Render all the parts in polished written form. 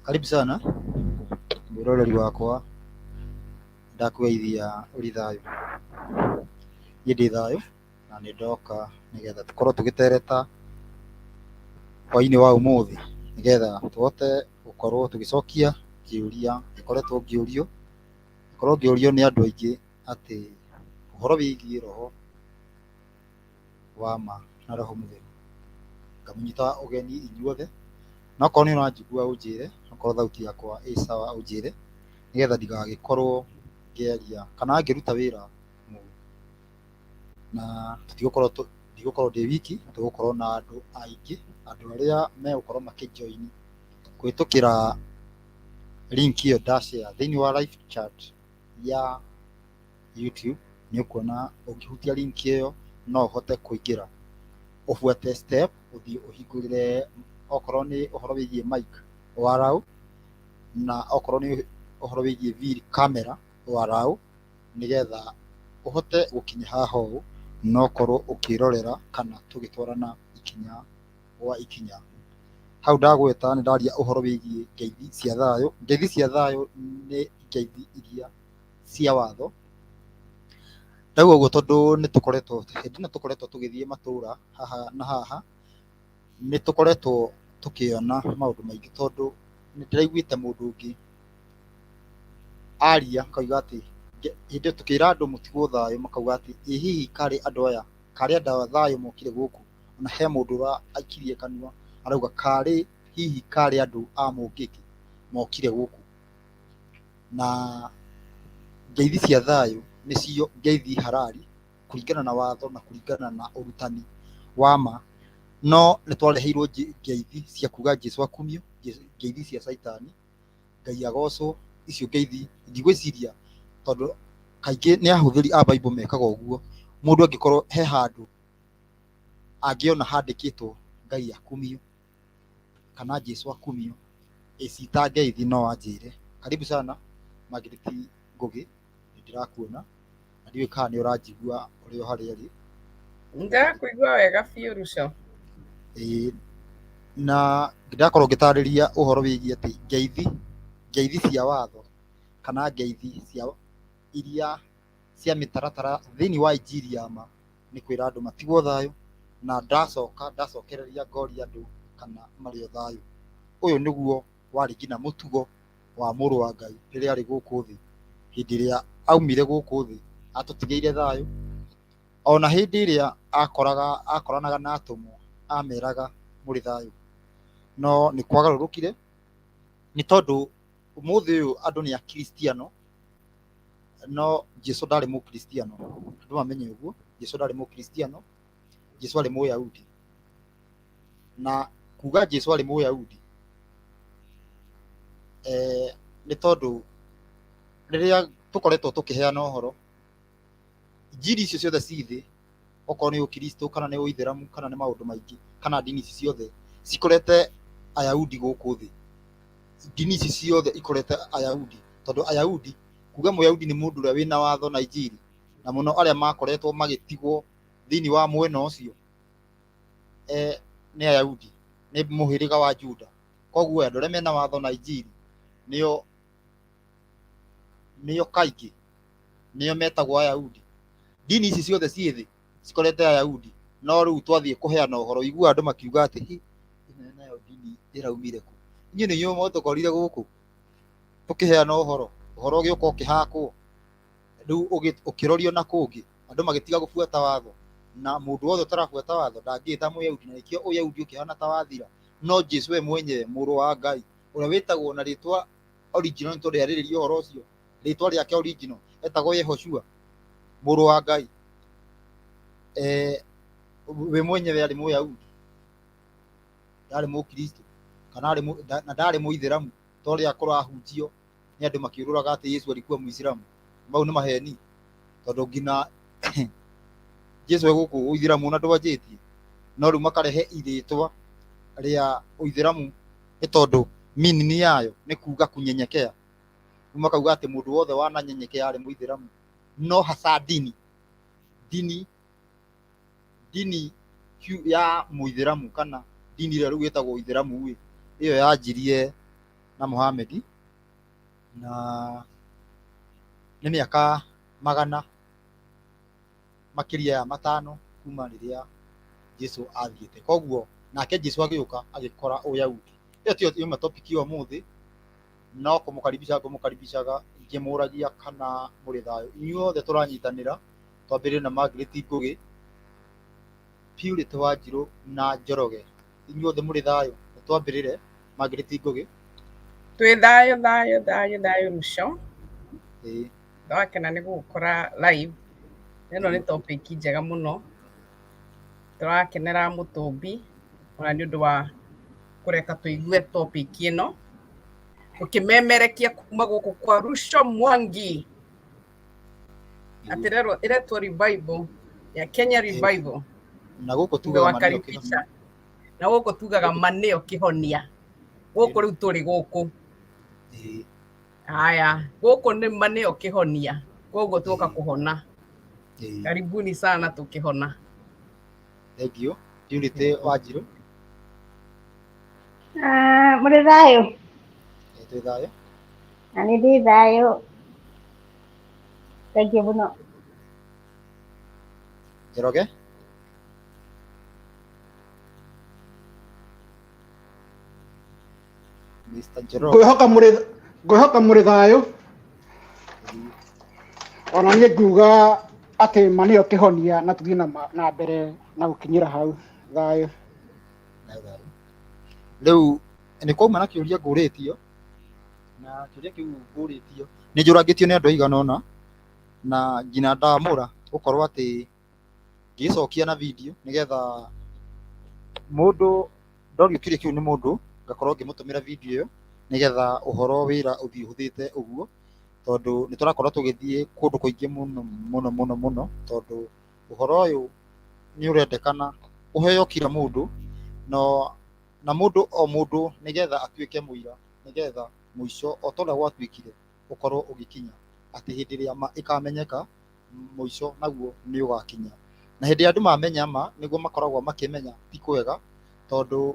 Karibu sana mwĩroreri wakwa, ndakũgeithia ũrĩ thayũ. Niĩ ndĩ thayũ na nĩ ndoka nĩgetha tũkorwo tũgĩtereta hwainĩ wa ũmũthĩ, nĩgetha tũhote gũkorwo tũgĩcokia kĩũria gĩkoretwo ngĩũrio, ngĩkorwo ngĩũrio nĩ andũ aingĩ atĩ ũhoro wĩgiĩ roho wa ma na roho mũtheru. Ngamũnyita ũgeni inyuothe, na okorwo nĩ ũranjigua ũnjĩre, okorwo thauti yakwa ĩ sawa ũnjĩre, nĩgetha ndigagĩkorwo ngĩaria kana ngĩruta wĩra mũru. Na tũtigũkorwo ndigũkorwo ndĩ wiki, tũgũkorwo na andũ aingĩ, andũ arĩa megũkorwo makĩ join kũhĩtũkĩra link ĩyo nda share thĩinĩ wa live chat ya YouTube. Nĩ ũkuona ũngĩhutia link ĩyo no ũhote kũingĩra, ũbuate step, ũthiĩ ũhingũrĩre okorwo nĩ ũhoro wĩgiĩ mic warau, na okorwo nĩ ũhoro wĩgiĩ camera warau, nĩgetha ũhote gũkinya haha ũũ na ũkorwo ũkĩrorera kana tũgĩtwarana ikinya gwa ikinya. Hau ndagweta nĩ ndaria ũhoro wĩgiĩ ngeithi cia thayũ. Ngeithi cia thayũ nĩ ngeithi iria cia watho. Ndauga ũguo tondũ nĩ tũkoretwo hĩndĩ ĩno tũkoretwo tũgĩthiĩ matũra haha na haha, nĩ tũkoretwo tũkĩona maũndũ maingĩ, tondũ nĩ ndĩraiguĩte mũndũ ũngĩ aria akauga atĩ hĩndĩ ĩyo tũkĩra andũ mũtigwo thayũ, makauga atĩ ĩ hihi karĩ andũ aya, karĩ andũ a thayũ mokire gũkũ. Na he mũndũ ũraikirie kanua arauga karĩ hihi karĩ andũ a mũngĩkĩ mokire gũkũ. Na ngeithi cia thayũ nĩcio ngeithi harari kũringana na watho na kũringana na ũrutani wa ma. No nĩ twareheirwo ngeithi cia kuga Jesu akumio, ngeithi cia caitani, Ngai agocwo, icio ngeithi ndigwĩciria, tondũ kaingĩ nĩ ahũthĩri a Bible mekaga ũguo. Mũndũ angĩkorwo he handũ angĩona handĩkĩtwo Ngai akumio kana Jesu akumio, ĩcita ngeithi no anjĩre. Karibu sana Margaret Ngũgĩ, nĩ ndĩrakuona na ndiũĩ kana nĩ ũranjigua ũrĩ o harĩa ũrĩ. Ndĩrakũigua wega biũ, Ruco. Ĩĩ, na ndakorwo ngĩtarĩria ũhoro wĩgiĩ atĩ ngeithi, ngeithi cia watho kana ngeithi cia iria cia mĩtaratara thĩinĩ wa injiri ya ma nĩ kwĩra andũ matigwo thayũ, na ndacoka ndacokereria ngoria andũ kana marĩ o thayũ. Ũyũ nĩguo warĩ nginya mũtugo wa mũrũ wa Ngai rĩrĩa arĩ gũkũ thĩ. Hĩndĩ ĩrĩa aumire gũkũ thĩ atũtigĩire thayũ. Ona hĩndĩ ĩrĩa akoraga akoranaga na atũmwo ameraga mũrĩ thayũ. No nĩ kwagarũrũkire, nĩ tondũ ũmũthĩ ũyũ andũ nĩ akristiano, no Jesu ndarĩ mũkristiano. Andũ mamenye ũguo, Jesu ndarĩ mũkristiano, Jesu arĩ mũyahudi. Na kuga Jesu arĩ mũyahudi nĩ tondũ rĩrĩa tũkoretwo tũkĩheana ũhoro, injiri icio ciothe ci thĩ, okorwo nĩ ũkristo kana nĩ ũithĩramu kana nĩ maũndũ maingĩ kana ndini ici ciothe cikorete Ayahudi gũkũ thĩ. Ndini ici ciothe ikorete Ayahudi, tondũ Ayahudi, kuga Mũyahudi nĩ mũndũ ũrĩa wĩna watho na injiri, na mũno arĩa makoretwo magĩtigwo thĩinĩ wa mwena ũcio nĩ Ayahudi, nĩ mũhĩrĩga wa Juda. Koguo andũ arĩa mena watho na injiri nĩo nĩo kaingĩ nĩo metagwo Ayahudi. Ndini ici ciothe ciĩ thĩ cikorete Ayahudi, no rĩu twathiĩ kũheana ũhoro ũiguaga andũ makiuga atĩ hi, ĩno nayo ndini ĩraumire kũ? Inyuĩ nĩ inyuĩ mwatũkorire gũkũ tũkĩheana ũhoro, ũhoro ũgĩũka ũkĩhakwo, rĩu ũkĩrorio na kũngĩ, andũ magĩtiga gũbuata watho, na mũndũ wothe ũtarabuata watho ndangĩĩta Mũyahudi, na nĩkĩo Ũyahudi ũkĩhana ta wathira. No Jesu we mwenyewe mũrũ wa Ngai ũrĩa wĩtagwo na rĩtwa original, nĩ tondũ yarĩrĩria ũhoro ũcio, rĩtwa rĩake original etagwo Yehoshua mũrũ wa Ngai, we mwenyewe arĩ Mũyahudi, ndarĩ Mũkristo kana arĩ na ndarĩ Mũithĩramu, ta ũrĩa kũrahunjio nĩ andũ makĩũrũraga atĩ Yesu alikuwa Mũislamu. Mau nĩ maheni, tondũ nginya Jesu e gũkũ ũithĩramu ona ndwanjĩtie, no rĩu makarehe irĩtwa rĩa ũithĩramu nĩ tondũ meaning yayo nĩ kuga kunyenyekea. Rĩu makauga atĩ mũndũ wothe wananyenyekea arĩ mũithĩramu. No hasa ndini, ndini, ndini ya mũithĩramu kana ndini ĩrĩa rĩu ĩtagwo ũithĩramu ĩ, ĩyo yanjirie na Muhammad, na nĩ mĩaka magana makĩria ya matano kuma rĩrĩa Jesu athiĩte. Koguo nake Jesu agĩũka agĩkora Ũyahudi. Ĩyo tiyo yuma topic ya ũmũthĩ, no kũmũkaribisha ngũmũkaribishaga ngĩmũragia kana mũrĩ thayũ. Inyuothe tũranyitanĩra, twambĩrĩrie na Margaret Ngũgĩ, Purity Wanjirũ na Njoroge. Inyuothe mũrĩ thayũ? Nĩ twambĩrĩre. Margaret Ngũgĩ. Twĩ thayũ thayũ thayũ thayũ Ruco. Ĩĩ. Ndakena nĩ gũgũkora live. Ĩno nĩ topic njega mũno. Tũrakenera Mũtũmbi ona nĩ ũndũ wa kũreka tũigue topic ĩno. Tũkĩmemerekia kuma gũkũ kwa Ruco Mwangi. Atĩ ĩretwo revival ya Kenya Revival. Na gũkũ tugaga ma nĩyo kĩhonia. Na gũkũ tugaga ma nĩyo kĩhonia. Gũkũ rĩu tũrĩ gũkũ. Haya, gũkũ nĩ ma nĩyo kĩhonia. Koguo tuoka kũhona. Karibuni sana tũkĩhona. Thank you. Purity Wanjirũ. Mũrĩ thayũ? Twĩ thayũ. Na nĩ ndĩ thayũ. Thank you mũno. Njoroge. Mr. Njoroge. Ngwĩhoka mũrĩ thayũ. Ona niĩ nguga atĩ ma nĩyo kĩhonia na tũthiĩ na mbere na gũkinyĩra hau thayũ. Rĩu nĩ kwauma na kĩũria ngũrĩtio, na kĩũria kĩu ngũrĩtio nĩ njũrangĩtio nĩ andũ aigana ũna, na nginya ndamũra gũkorwo atĩ ngĩgĩcokia na video nĩgetha mũndũ ndorio kĩũria kĩu nĩ mũndũ ngakorwo ngĩmũtũmĩra video ĩyo nĩgetha ũhoro wĩra ũthiĩ ũhũthĩte ũguo, tondũ nĩ tũrakorwo tũgĩthiĩ kũndũ kũingĩ mũno mũno mũno mũno, tondũ ũhoro ũyũ nĩ ũrendekana ũheo kila mũndũ, na mũndũ o mũndũ nĩgetha atuĩke mũira, nĩgetha mũico o ta ũrĩa gwatuĩkire ũkorwo ũgĩkinya, atĩ hĩndĩ ĩrĩa ma ĩkamenyeka mũico naguo nĩ ũgakinya. Na hĩndĩ ĩrĩa andũ mamenya ma nĩguo makoragwo makĩmenya ti kwega, tondũ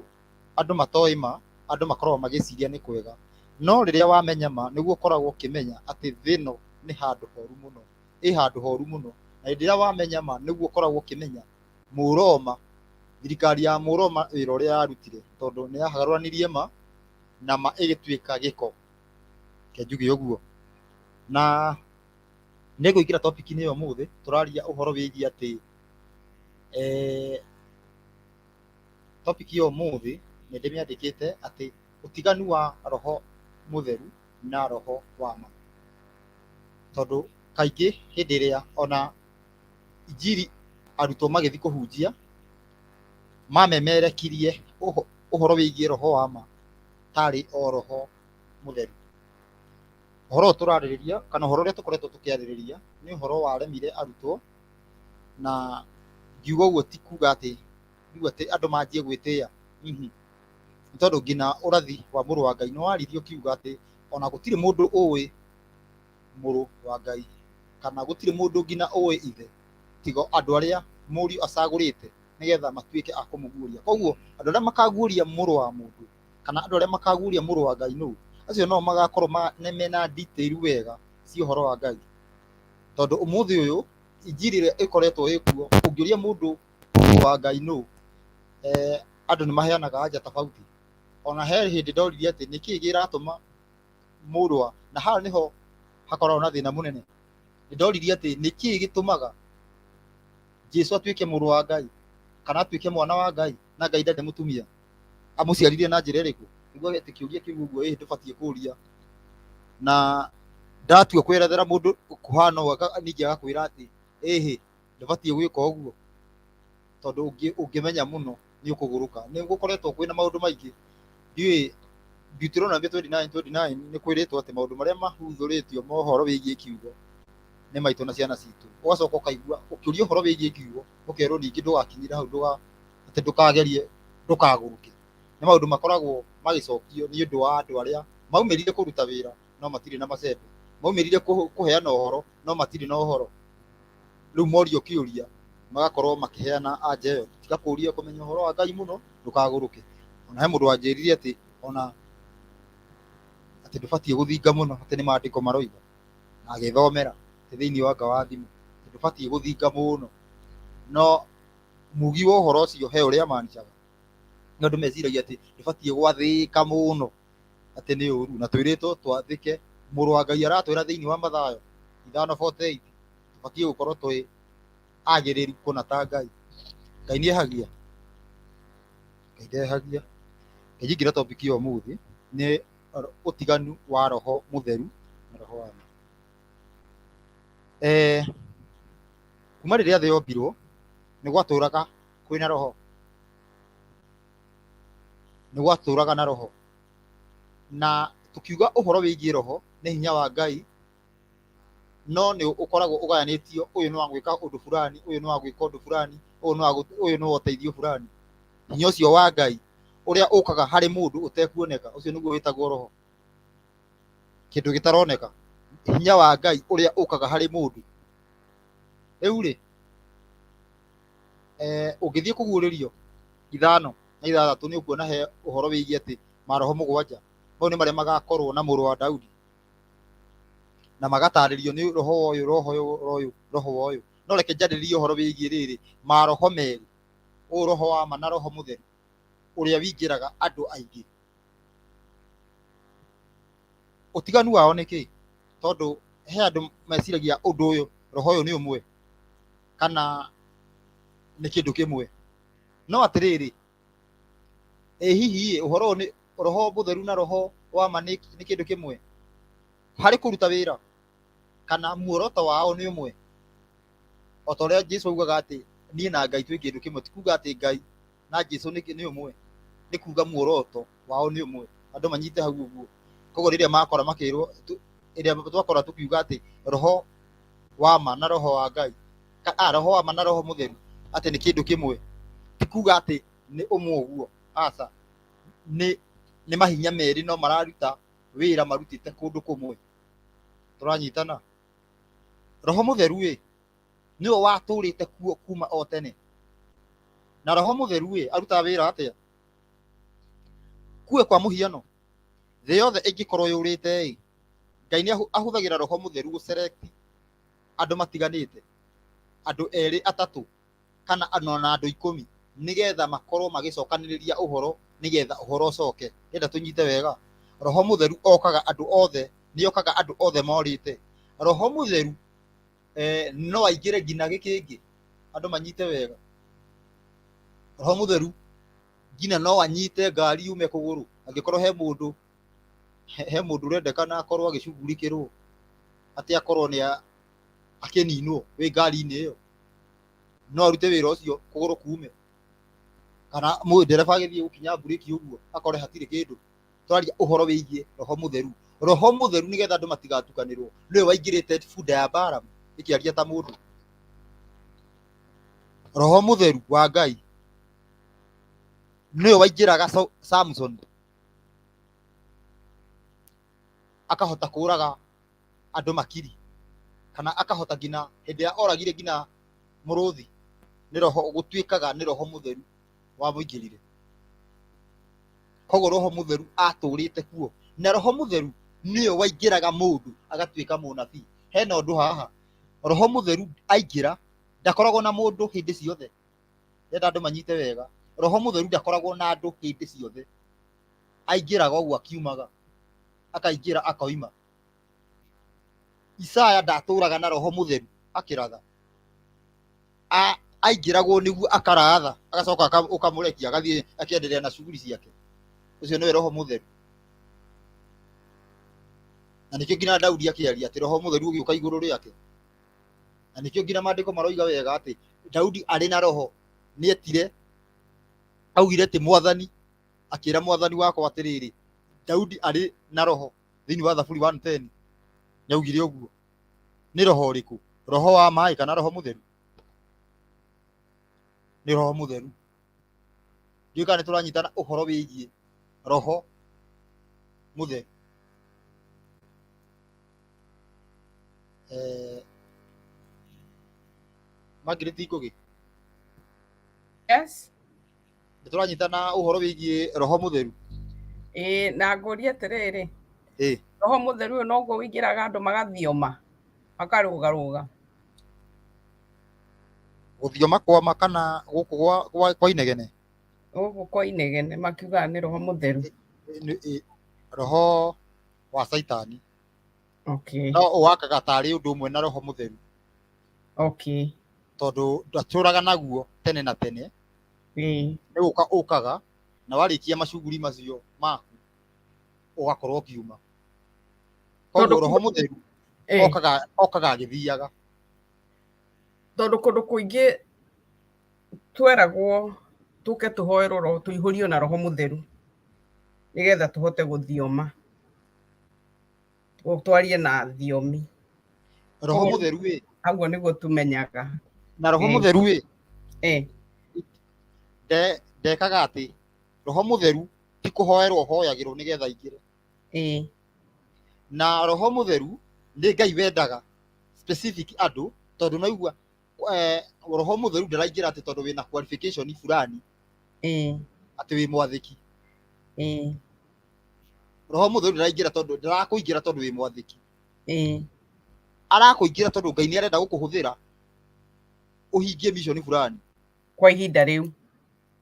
andũ matoĩ ma, andũ makoragwo magĩciria nĩ kwega. No rĩrĩa wamenya ma nĩguo ũkoragwo ũkĩmenya atĩ thĩ ĩno nĩ handũ horu mũno, ĩ handũ horu mũno. Na hĩndĩ ĩrĩa wamenya ma nĩguo ũkoragwo ũkĩmenya Mũroma, thirikari ya Mũroma wĩra ũrĩa yarutire, tondũ nĩ yagarũranirie ma na ma ĩgĩtuĩka gĩko. Reke njuge ũguo. Na nĩ ngũingĩra topic-inĩ ya ũmũthĩ, tũraria ũhoro wĩgiĩ atĩ topic ya ũmũthĩ nĩ ndĩmĩandĩkĩte atĩ ũtiganu wa roho mũtheru na roho wa ma. Tondũ kaingĩ hĩndĩ ĩrĩa ona injiri arutwo magĩthiĩ kũhunjia, mamemerekirie ũhoro wĩgiĩ roho wa ma tarĩ o roho mũtheru. Ũhoro ũyũ tũrarĩrĩria kana ũhoro ũrĩa tũkoretwo tũkĩarĩrĩria nĩ ũhoro waremire arutwo, na ngiuga ũguo ti kuga atĩ rĩu atĩ andũ manjie gwĩtĩa, nĩ tondũ nginya ũrathi wa mũrũ wa Ngai nĩ waririe ũkiuga atĩ ona gũtirĩ mũndũ ũĩ mũrũ wa Ngai, kana gũtirĩ mũndũ nginya ũĩ ithe tiga andũ arĩa mũriũ acagũrĩte nĩgetha matuĩke a kũmũguũria. Koguo andũ arĩa makaguũria mũrũ wa mũndũ kana andũ arĩa makaguũria mũrũ wa Ngai nũ, acio no magakorwo mena detail wega cia ũhoro wa Ngai. Tondũ ũmũthĩ ũyũ injiri ĩrĩa ĩkoretwo ĩkuo, ũngĩũria mũndũ mũrũ wa Ngai nũ, andũ nĩ maheanaga anja tofauti. Ona he hĩndĩ ndoririe atĩ nĩkĩĩ kĩratũma mũrũ wa, na haha nĩho hakoragwo na thĩna mũnene. Nĩ ndoririe atĩ nĩkĩĩ gĩtũmaga Jesu atuĩke mũrũ wa Ngai kana atuĩke mwana wa Ngai na Ngai ndarĩ mũtumia, amũciarire na njĩra ĩrĩkũ? Nĩguo atĩ kĩũria kĩu ũguo ĩĩ ndũbatiĩ kũũria. Na ndatua kwerethera mũndũ kũhana ũguo, ningĩ agakwĩra atĩ ĩhĩ ndũbatiĩ gwĩka ũguo, tondũ ũngĩmenya mũno nĩ ũkũgũrũka. Nĩ gũkoretwo kwĩna maũndũ maingĩ, ndiũĩ Deuteronomy 29:29 nĩ kwĩrĩtwo atĩ maũndũ marĩa mahuthũrĩtio ma ũhoro wĩgiĩ kiugo nĩ maitũ na ciana citũ. Ũgacoka ũkaigua ũkĩũria ũhoro wĩgiĩ kiugo ũkerwo ningĩ ndũgakinyĩre hau, atĩ ndũkagerie, ndũkagũrũke. Nĩ maũndũ makoragwo magĩcokio nĩ ũndũ wa andũ arĩa maumĩrire kũruta wĩra no matirĩ na macembe, maumĩrire kũheana ũhoro no matirĩ na ũhoro. Rĩu morio kĩũria magakorwo makĩheana anja ĩyo, tiga kũũria kũmenya ũhoro wa Ngai mũno ndũkagũrũke. Ona he mũndũ wanjĩrire atĩ ona Atĩ ndũbatiĩ gũthinga mũno, atĩ nĩ maandĩko maroiga, na agĩthomera atĩ thĩinĩ wa nga wa thimũ, atĩ ndũbatiĩ gũthinga mũno. No mugi wa ũhoro ũcio he ũrĩa amanicaga. No andũ meciragia atĩ ndũbatiĩ gwathĩka mũno, atĩ nĩ ũru, na twĩrĩtwo twathĩke. Mũrũ wa Ngai aratwĩra thĩinĩ wa Mathayo 5:48 tũbatiĩ gũkorwo twĩ agĩrĩru kũna ta Ngai. Ngai nĩ ehagia? Ngai ndehagia. Nyingĩra topic ya ũmũthĩ nĩ ũtiganu wa roho mũtheru na roho wa ma. Eh, kuma rĩrĩa thĩ yombirwo nĩ gwatũraga kwĩna roho, nĩ gwatũraga na roho, na tũkiuga ũhoro wĩgiĩ roho nĩ hinya wa Ngai, no nĩ ũkoragwo ũgayanĩtio, ũyũ nĩ wa gwĩka ũndũ fulani, ũyũ nĩ wa gwĩka ũndũ fulani, ũyũ nĩ wa ũyũ nĩ wa ũteithio fulani. Hinya ũcio wa Ngai ũrĩa ũkaga harĩ mũndũ ũtekuoneka, ũcio nĩguo wĩtagwo roho, kĩndũ gĩtaroneka, hinya wa Ngai ũrĩa ũkaga harĩ mũndũ. Rĩu rĩ, ũngĩthiĩ kũguũrĩrio 5 na 6 nĩ ũkuona he ũhoro wĩgiĩ atĩ maroho mũgwanja mau nĩ marĩa magakorwo na mũrũ wa Daudi, na magatarĩrio nĩ roho wa ũyũ, roho ũyũ, roho wa ũyũ. No reke njarĩrie ũhoro wĩgiĩ rĩrĩ, maroho merĩ, ũyũ roho wa ma na roho mũtheru ũrĩa wingĩraga andũ aingĩ. Ũtiganu wao nĩ kĩ? Tondũ he andũ meciragia ũndũ ũyũ, roho ũyũ nĩ ũmwe kana nĩ kĩndũ kĩmwe. No atĩrĩrĩ, ĩ hihi ĩ, ũhoro ũyũ nĩ roho mũtheru na roho wa ma nĩ kĩndũ kĩmwe harĩ kũruta wĩra, kana muoroto wao nĩ ũmwe? O ta ũrĩa Jesu augaga atĩ niĩ na Ngai twĩ kĩndũ kĩmwe, ti kuga atĩ Ngai na Jesu nĩ ũmwe, nĩ kuga muoroto wao nĩ ũmwe. Andũ manyite hau ũguo. Koguo rĩrĩa makora makĩrwo, ĩrĩa twakora tũkiuga atĩ roho wa ma na roho wa Ngai, roho wa ma na roho mũtheru atĩ nĩ kĩndũ kĩmwe, ti kuga atĩ nĩ ũmwe ũguo, aca. Nĩ mahinya merĩ no mararuta wĩra marutĩte kũndũ kũmwe. Tũranyitana? Roho mũtheru ĩ, nĩwe watũrĩte kuo kuma o tene. Na roho mũtheru ĩ, arutaga wĩra atĩa? Kuwe kwa mũhiano, thĩ yothe ĩngĩkorwo yũrĩte ĩ, Ngai nĩ ahũthagĩra roho mũtheru gũselect andũ matiganĩte, andũ erĩ, atatũ, kana ona andũ 10, nĩgetha makorwo magĩcokanĩrĩria ũhoro, nĩgetha ũhoro ũcoke. Ndĩrenda tũnyite wega. Roho mũtheru okaga andũ othe, nĩ okaga andũ othe morĩte. Roho mũtheru no aingĩre nginya gĩkĩngĩ, andũ manyite wega. Roho mũtheru nginya no anyite ngari yume kũgũrũ, angĩkorwo he mũndũ, he mũndũ ũrendekana akorwo agĩcugurikĩrwo, atĩ akorwo nĩ akĩninwo wĩ ngari-inĩ ĩyo, no arute wĩra ũcio kũgũrũ kume, kana ndereba agĩthiĩ gũkinya mburĩki ũguo akore hatirĩ kĩndũ. Tũraria ũhoro wĩgiĩ roho mũtheru. Roho mũtheru nĩgetha andũ matigatukanĩrwo, nĩwe waingĩrĩte bunda ya Balamu ĩkĩaria ta mũndũ. Roho mũtheru wa Ngai nĩwe waingĩraga Samson akahota kũraga andũ makiri, kana akahota nginya hĩndĩ ĩrĩa oragire nginya mũrũthi, nĩ roho gũtuĩkaga nĩ roho mũtheru wamũingĩrire. Koguo roho mũtheru atũrĩte kuo, na roho mũtheru nĩwe waingĩraga mũndũ agatuĩka mũnabii. Hena ũndũ haha, roho mũtheru aingĩra ndakoragwo na mũndũ hĩndĩ ciothe. Ndĩrenda andũ manyite wega, roho mũtheru ndakoragwo na andũ hĩndĩ ciothe. Aingĩraga ũguo akiumaga, akaingĩra akoima. Isaya ndatũraga na roho mũtheru akĩratha, aingĩragwo nĩguo akaratha, agacoka ũkamũrekia agathiĩ akĩendelea na shughuli ciake. Ũcio nĩwe roho mũtheru. Na nĩkĩo nginya Daudi akĩaria atĩ roho mũtheru ũgĩũka igũrũ rĩake. Na nĩkĩo nginya maandĩko maroiga wega atĩ Daudi arĩ na roho nĩetire, augire atĩ mwathani akĩra mwathani wakwa atĩrĩrĩ, Daudi arĩ na roho thĩinĩ wa Thaburi 110 nĩaugire ũguo. Nĩ roho ũrĩkũ? Roho wa maĩ kana roho mũtheru? Nĩ roho mũtheru. Ndiũĩ kana nĩtũranyitana ũhoro wĩgiĩ roho mũtheru. Margaret Ngũgĩ. Yes. Nĩtũranyitana ũhoro wĩgiĩ roho mũtheru. Ĩĩ, na ngũrie atĩrĩrĩ, Ĩ. Roho mũtheru ũyũ noguo ũingĩraga andũ magathioma makarũgarũga. Gũthioma kwama kana gũkũ kwa inegene? Gũkũ kwa inegene makiugaga nĩ roho mũtheru. Roho wa caitani. Okay. No ũwakaga tarĩ ũndũ ũmwe na roho mũtheru. Okay. Tondũ ndatũraga naguo tene na tene. Ĩĩ. Nĩ gũka ũkaga na warĩkia macuguri macio maku ũgakorwo ũkiuma. Tondũ Koguo roho mũtheru Ĩĩ. okaga agĩthiaga. Tondũ kũndũ kũingĩ tweragwo tũke tũhoerwo roho tũihũrio na roho mũtheru nĩgetha tũhote gũthioma, twarie na thiomi. Roho Koguo mũtheru ĩ. Hau nĩguo tumenyaga. Na roho Ĩĩ. mũtheru ĩ. Ĩĩ. Ndekaga atĩ roho mũtheru ti kũhoerwo ũhoyagĩrwo nĩgetha aingĩre. Ĩĩ. Na roho mũtheru nĩ Ngai wendaga specific andũ, tondũ naigua roho mũtheru ndaraingĩra atĩ tondũ wĩna qualification fulani. Ĩĩ. Atĩ wĩ mwathĩki. Ĩĩ. Roho mũtheru ndaraingĩra tondũ ndarakũingĩra tondũ wĩ mwathĩki. Ĩĩ. Arakũingĩra tondũ Ngai nĩ arenda gũkũhũthĩra ũhingie mission fulani. Kwa ihinda rĩu.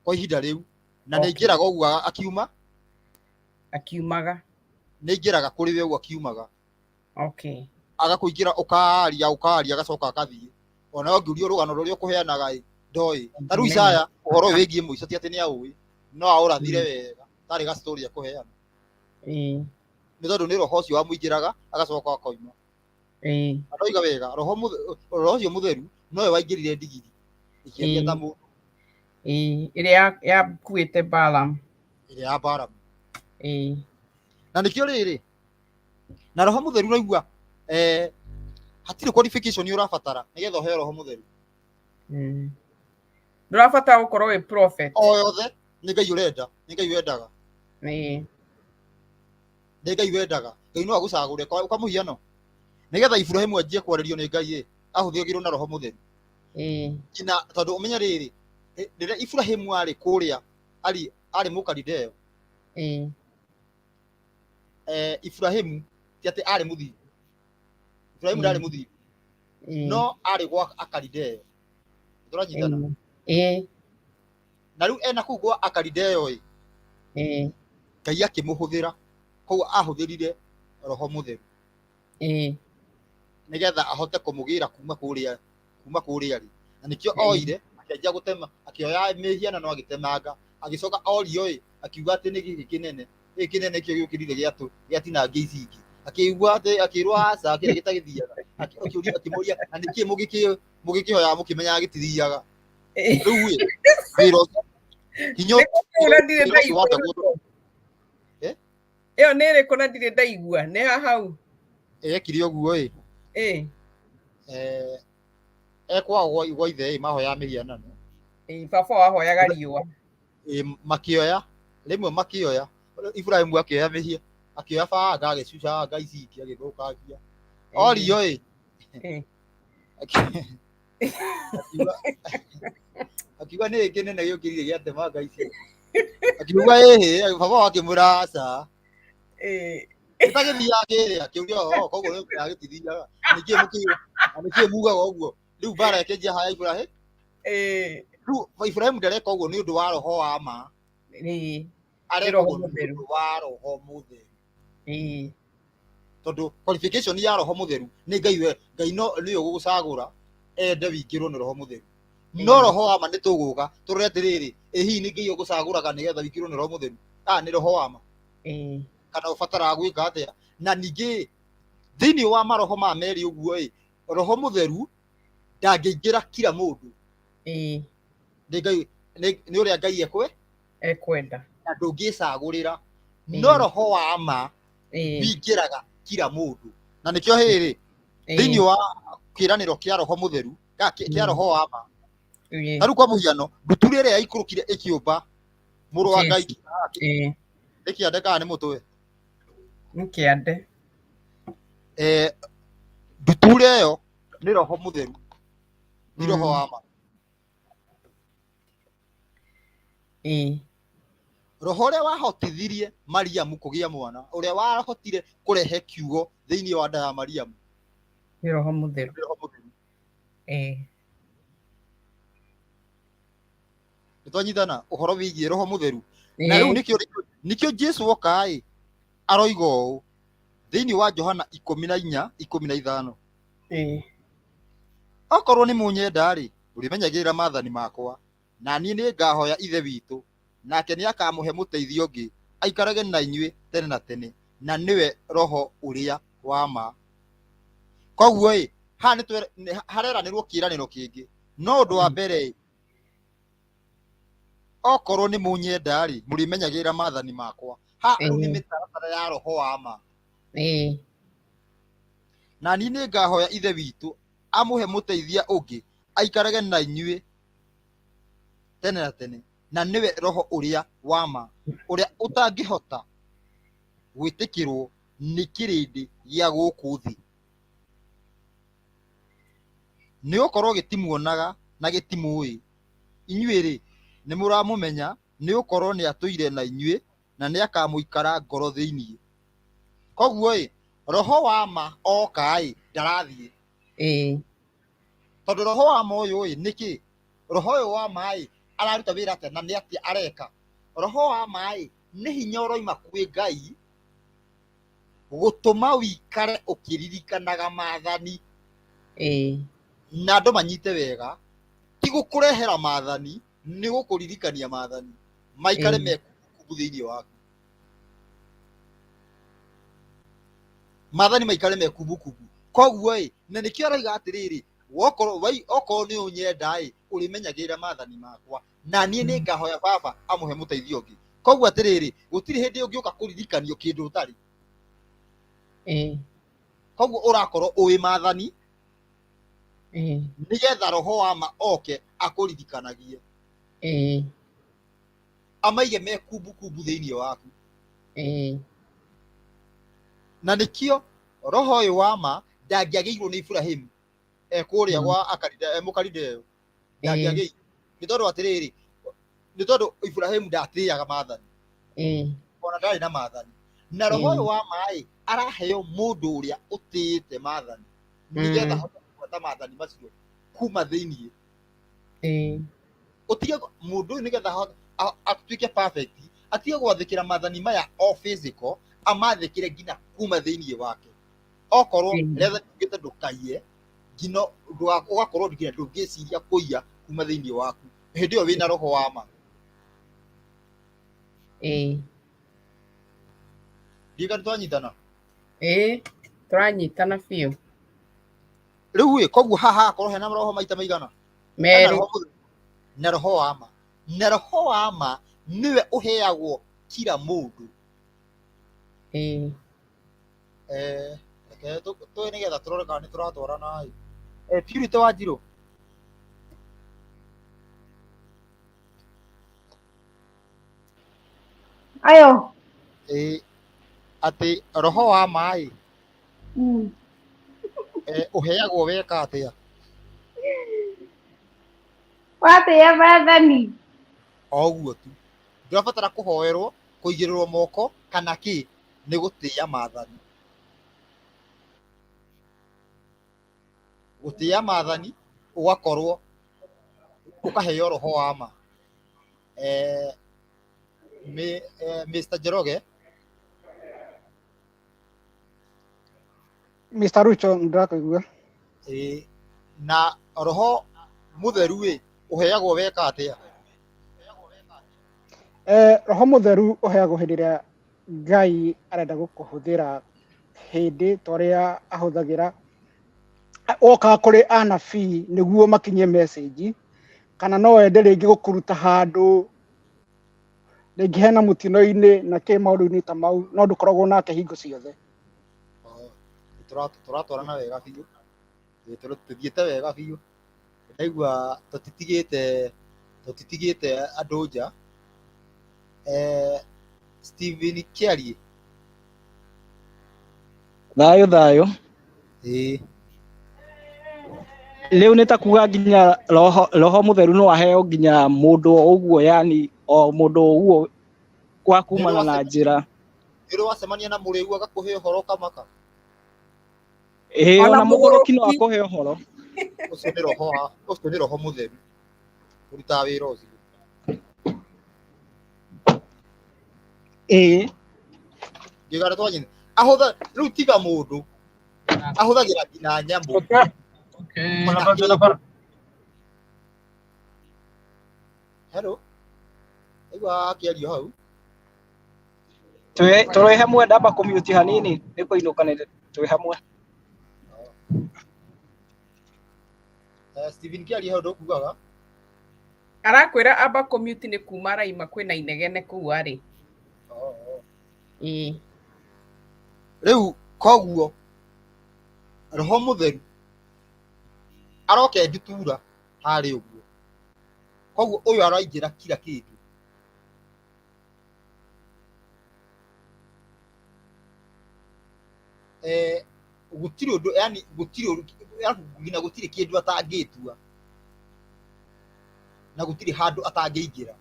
Kwa ihinda rĩu. Na nĩ Okay. aingĩraga ũguo akiuma. Akiumaga. Nĩ aingĩraga kũrĩ we ũguo akiumaga. Okay. Agakũingĩra ũkaria ũkaria agacoka akathiĩ. Ona ũngĩũrio rũgano rũrĩa ũkũheanaga ĩ ndoĩ. Ta rĩu Isaya ũhoro ũyũ wĩgiĩ mũico ti atĩ nĩ aũĩ, no aũrathire wega tarĩ ga story ekũheana. Ĩĩ. Nĩ tondũ nĩ roho ũcio wamũingĩraga agacoka akoima. Ĩĩ. Aroiga wega roho ũcio mũtheru nowe waingĩrire ndigiri ĩkĩaria ta mũndũ. Ĩĩ, ĩrĩa yakuĩte Balaam. Ĩrĩa ya Balaam. Ĩĩ. Na nĩkĩo rĩrĩ na roho mũtheru ũraigua hatirĩ qualification ũrabatara nĩgetha ũheo roho mũtheru. Ndũrabatara gũkorwo wĩ prophet. O yothe nĩ Ngai ũrenda, nĩ Ngai wendaga. Ĩĩ. Nĩ Ngai wendaga. Ngai no agũcagũre kwa mũhiano. Nĩgetha Ibrahimu anjie kwarĩrio nĩ Ngai ĩ, ahũthĩrwo na roho mũtheru. Ĩĩ. Nginya tondũ ũmenye rĩrĩ, rĩrĩa Ibrahimu arĩ kũrĩa, arĩ Mũkalideo. Ĩĩ. Ibrahimu ti atĩ arĩ mũthingu. Ibrahimu ndarĩ mũthingu. No arĩ gwa Akalideo. Tũranyitana? Ĩĩ. Na rĩu ena kũu gwa Akalideo ĩ. Ĩĩ. Ngai akĩmũhũthĩra. Koguo ahũthĩrire roho mũtheru. Ĩĩ. Nĩgetha ahote kũmũgĩra kuma kũrĩa, kuma kũrĩa rĩ. Na nĩkĩo oire, akĩanjia gũtema, akĩoya mĩhianano agĩtemanga, agĩcoka orio ĩ, akiuga atĩ nĩ gĩkĩ kĩnene, gĩkĩ kĩnene nĩkĩo gĩũkĩrire gĩatinangia ici ingĩ. Akĩigua atĩ, akĩrwo aca, kĩrĩa gĩtagĩthiaga. Akĩũria, akĩmũria, na nĩkĩ mũgĩkĩhoya mũkĩmenyaga gĩtithiaga? Rĩu ĩ, wĩra ũcio, hinya Nĩ kũu na ndirĩ wĩra ũcio ndaigua. wambagwo. Eh? Ĩyo nĩ ĩrĩkũ na ndirĩ ndaigua? Nĩ ha hau? Ekire ũguo ĩ. Ĩ. Ekwao gwa ithe ĩ, mahoyaga mĩhianano. Ĩ, baba wahoyaga riũa. Ĩ, makĩoya, rĩmwe makĩoya, Ibrahimu akĩoya mĩhia, akĩoya banga agĩcucanga ici ingĩ agĩthũkangia. Orio ĩ. Ĩ. Akiuga nĩ kĩnene gĩũkĩrire gĩatemanga ici. Akiuga ĩhĩ, baba wake akĩmwĩra aca. Ĩ. Gĩtagĩthiaga kĩrĩa, akĩũria o, koguo nĩ ũkĩra gĩtithiaga. Nĩkĩĩ mũkĩũria? Na nĩkĩĩ mugaga ũguo? Rĩu mbara ĩkĩanjia haya Ibrahimu. Ĩ. Rĩu Ibrahimu ndareka ũguo nĩ ũndũ wa roho wa ma. Ĩ. Areka Roho ũguo nĩ mũtheru. ũndũ wa roho mũtheru. Ĩ. Tondũ qualification ya roho mũtheru nĩ Ngai we, Ngai no nĩwe ũgũgũcagũra ende wĩingĩrwo nĩ roho mũtheru. No roho wa ma nĩ tũgũka tũrore atĩrĩrĩ, ĩ hihi nĩ Ngai ũgũcagũraga nĩgetha wĩingĩrwo nĩ roho mũtheru? Ah, nĩ roho wa ma. Ĩ. Kana ũbataraga gwĩka atĩa? Na ningĩ thĩinĩ wa maroho ma merĩ ũguo ĩ, roho mũtheru ndangĩingĩra kila mũndũ. Ĩ. Nĩ Ngai, nĩ ũrĩa Ngai ekwe? Ekwenda. Na ndũngĩcagũrĩra. No roho wa ma wĩingĩraga kila mũndũ. Na nĩkĩo hĩrĩ, thĩinĩ wa kĩĩranĩro kĩa roho mũtheru, kĩa roho wa ma. Ĩ. Ta rĩu kwa mũhiano, ndutura ĩrĩa yaikũrũkire ĩkĩũmba mũrũ wa Ngai. Ĩ. Nĩ kĩande kana nĩ mũtwe? Nĩ kĩande. Ndutura ĩyo nĩ roho mũtheru, ti roho wa ma. Ĩ. Roho ũrĩa wahotithirie Mariamu kũgĩa mwana, ũrĩa wahotire kũrehe kiugo thĩinĩ wa nda ya Mariamu, Nĩ Roho Mũtheru. Nĩ Roho Mũtheru. Nĩ twanyitana ũhoro wĩgiĩ Roho Mũtheru. Na rĩu nĩkĩo Jesu oka ĩ aroiga ũũ thĩinĩ wa Johana 14:15. Okorwo nĩ mũnyenda-rĩ, mũrĩmenyagĩrĩra maathani makwa, na niĩ nĩngahoya Ithe witũ, nake nĩakamũhe mũteithio ũngĩ aikarage na inyuĩ tene na tene, na nĩwe Roho ũrĩa wa ma. Koguo ĩ, haha hareranĩrwo kĩĩranĩro kĩngĩ, no ũndũ wa mbere ĩ, okorwo nĩ mũnyenda-rĩ, mũrĩmenyagĩrĩra maathani makwa. Haha rĩu nĩ mĩtaratara ya Roho wa ma. Na niĩ nĩngahoya Ithe witũ amũhe mũteithia ũngĩ aikarage na inyuĩ tene na tene, na nĩwe Roho ũrĩa wa ma, ũrĩa ũtangĩhota gwĩtĩkĩrwo nĩ kĩrĩndĩ gĩa gũkũ thĩ, nĩ gũkorwo gĩtimuonaga na gĩtimũĩ. Inyuĩ-rĩ, nĩmũramũmenya, nĩ gũkorwo nĩatũire na inyuĩ na nĩakamũikara ngoro thĩinĩ. Koguo-ĩ, Roho wa ma oka-ĩ, ndarathiĩ. Tondũ Roho wa ma ũyũ-ĩ, nĩkĩ? Roho ũyũ wa ma-ĩ, araruta wĩra atĩa na nĩ atĩa areka? Roho wa ma-ĩ, nĩ hinya ũroima kwĩ Ngai gũtũma wĩikare ũkĩririkanaga maathani. Na andũ manyite wega, ti gũkũrehera maathani, nĩ gũkũririkania maathani maikare me kumbukumbu thĩinĩ waku. Maathani maikare me kumbukumbu. Koguo ĩ, na nĩkĩo aroiga atĩrĩrĩ, wokorwo okorwo nĩ ũnyenda ĩ, ũrĩmenyagĩrĩra maathani makwa, na niĩ nĩ ngahoya Baba amũhe mũteithio ũngĩ. Koguo atĩrĩrĩ, gũtirĩ hĩndĩ ũngĩũka kũririkanio kĩndũ ũtarĩ. Koguo ũrakorwo ũĩ maathani, nĩgetha Roho wa ma oke akũririkanagie. Amaige me kumbukumbu thĩinĩ waku. Na nĩkĩo Roho ũyũ wa ma ndangĩagĩirwo nĩ Iburahĩmu e kũrĩa gwa e Mũkarideyo. Ndangĩagĩirwo. Nĩ tondũ atĩrĩrĩ, nĩ tondũ Iburahĩmu ndatĩaga maathani. Ona ndarĩ na maathani. Na Roho ũyũ wa ma-ĩ, araheo mũndũ ũrĩa ũtĩĩte maathani, nĩgetha ahote kũbuata maathani macio kuma thĩinĩ. Ũtige mũndũ ũyũ nĩgetha atuĩke perfect, atige gwathĩkĩra maathani maya o physical, amathĩkĩre nginya kuma thĩinĩ wake. Okorwo rĩathani riugĩte ndũkaiye, nginya ũgakorwo nginya ndũngĩciria kũiya kuma thĩinĩ waku. Hĩndĩ ĩyo wĩna Roho wa ma. Ndiũĩ kana twanyitana? Ĩĩ, tũranyitana biũ. Rĩu ĩ, koguo haha hakorwo hena roho maita maigana? Hena Merĩ. Roho Mũtheru na Roho wa ma. Na Roho wa ma nĩwe ũheagwo kila mũndũ. Reke tũ nĩgetha tũrore kana nĩ tũratwarana ĩ. Purity Wanjirũ. Ayo. Atĩ Roho wa ma ĩ, ũheagwo weka atĩa? Watĩĩa maathani. O ũguo tu. Ndũrabatara kũhoerwo, kũigĩrĩrwo moko kana kĩ, nĩ gũtĩĩa maathani. Gũtĩĩa maathani ũgakorwo ũkaheo Roho wa ma. Mr. Njoroge. Mr. Rucho, ndĩrakũigua. Na Roho Mũtheru ĩ, ũheagwo weka atĩa? Roho Mũtheru ũheagwo hĩndĩ ĩrĩa Ngai arenda gũkũhũthĩra, hĩndĩ ta ũrĩa ahũthagĩra wokaga kũrĩ anabii nĩguo makinyie message, kana no ende rĩngĩ gũkũruta handũ rĩngĩ hena mũtino-inĩ na kĩ maũndũ-inĩ ta mau, no ndũkoragwo nake hingo ciothe. Tũratwarana wega biũ. Tũthiĩte wega biũ. Ndaigua tũtitigĩte andũ nja. Stephen Kĩarie. Thayũ thayũ. Ĩĩ. Rĩu nĩ ta kuga nginya roho Mũtheru no aheo nginya mũndũ o ũguo, yani o mũndũ o ũguo Wa Nĩ kumana na njĩra. Nĩ ũrĩ wacemania na mũrĩu agakũhe ũhoro ũkamaka? Ĩĩ, Ona ona mũgũrũki no mũgũrũki. akũhe ũhoro. Ũcio nĩ roho wa, ũcio nĩ roho mũtheru ũrutaga wĩra ũcio. Ĩĩ. Ngĩgara twanyina ahũtha rĩu tiga mũndũ ahũthagĩra nginya nyamũ. Okay. Okay. Ona kĩndũ. Hello. Aigua akĩario hau. Tũrĩ hamwe, ndamba kũmute hanini nĩ kũinũka, nĩ twĩ hamwe. Eh, Stephen kĩaria hau ndũkugaga. Arakwĩra amba commute nĩ kuma araima, kwĩna inegene kũu arĩ. Oh, oh. Ĩĩ. Rĩu koguo roho mũtheru aroke ndutura harĩ ũguo, koguo ũyũ araingĩra kila kĩndũ. Eh, gũtirĩ ũndũ, yani gũtirĩ ũndũ, arabu nginya gũtirĩ kĩndũ atangĩtua na gũtirĩ handũ atangĩingĩra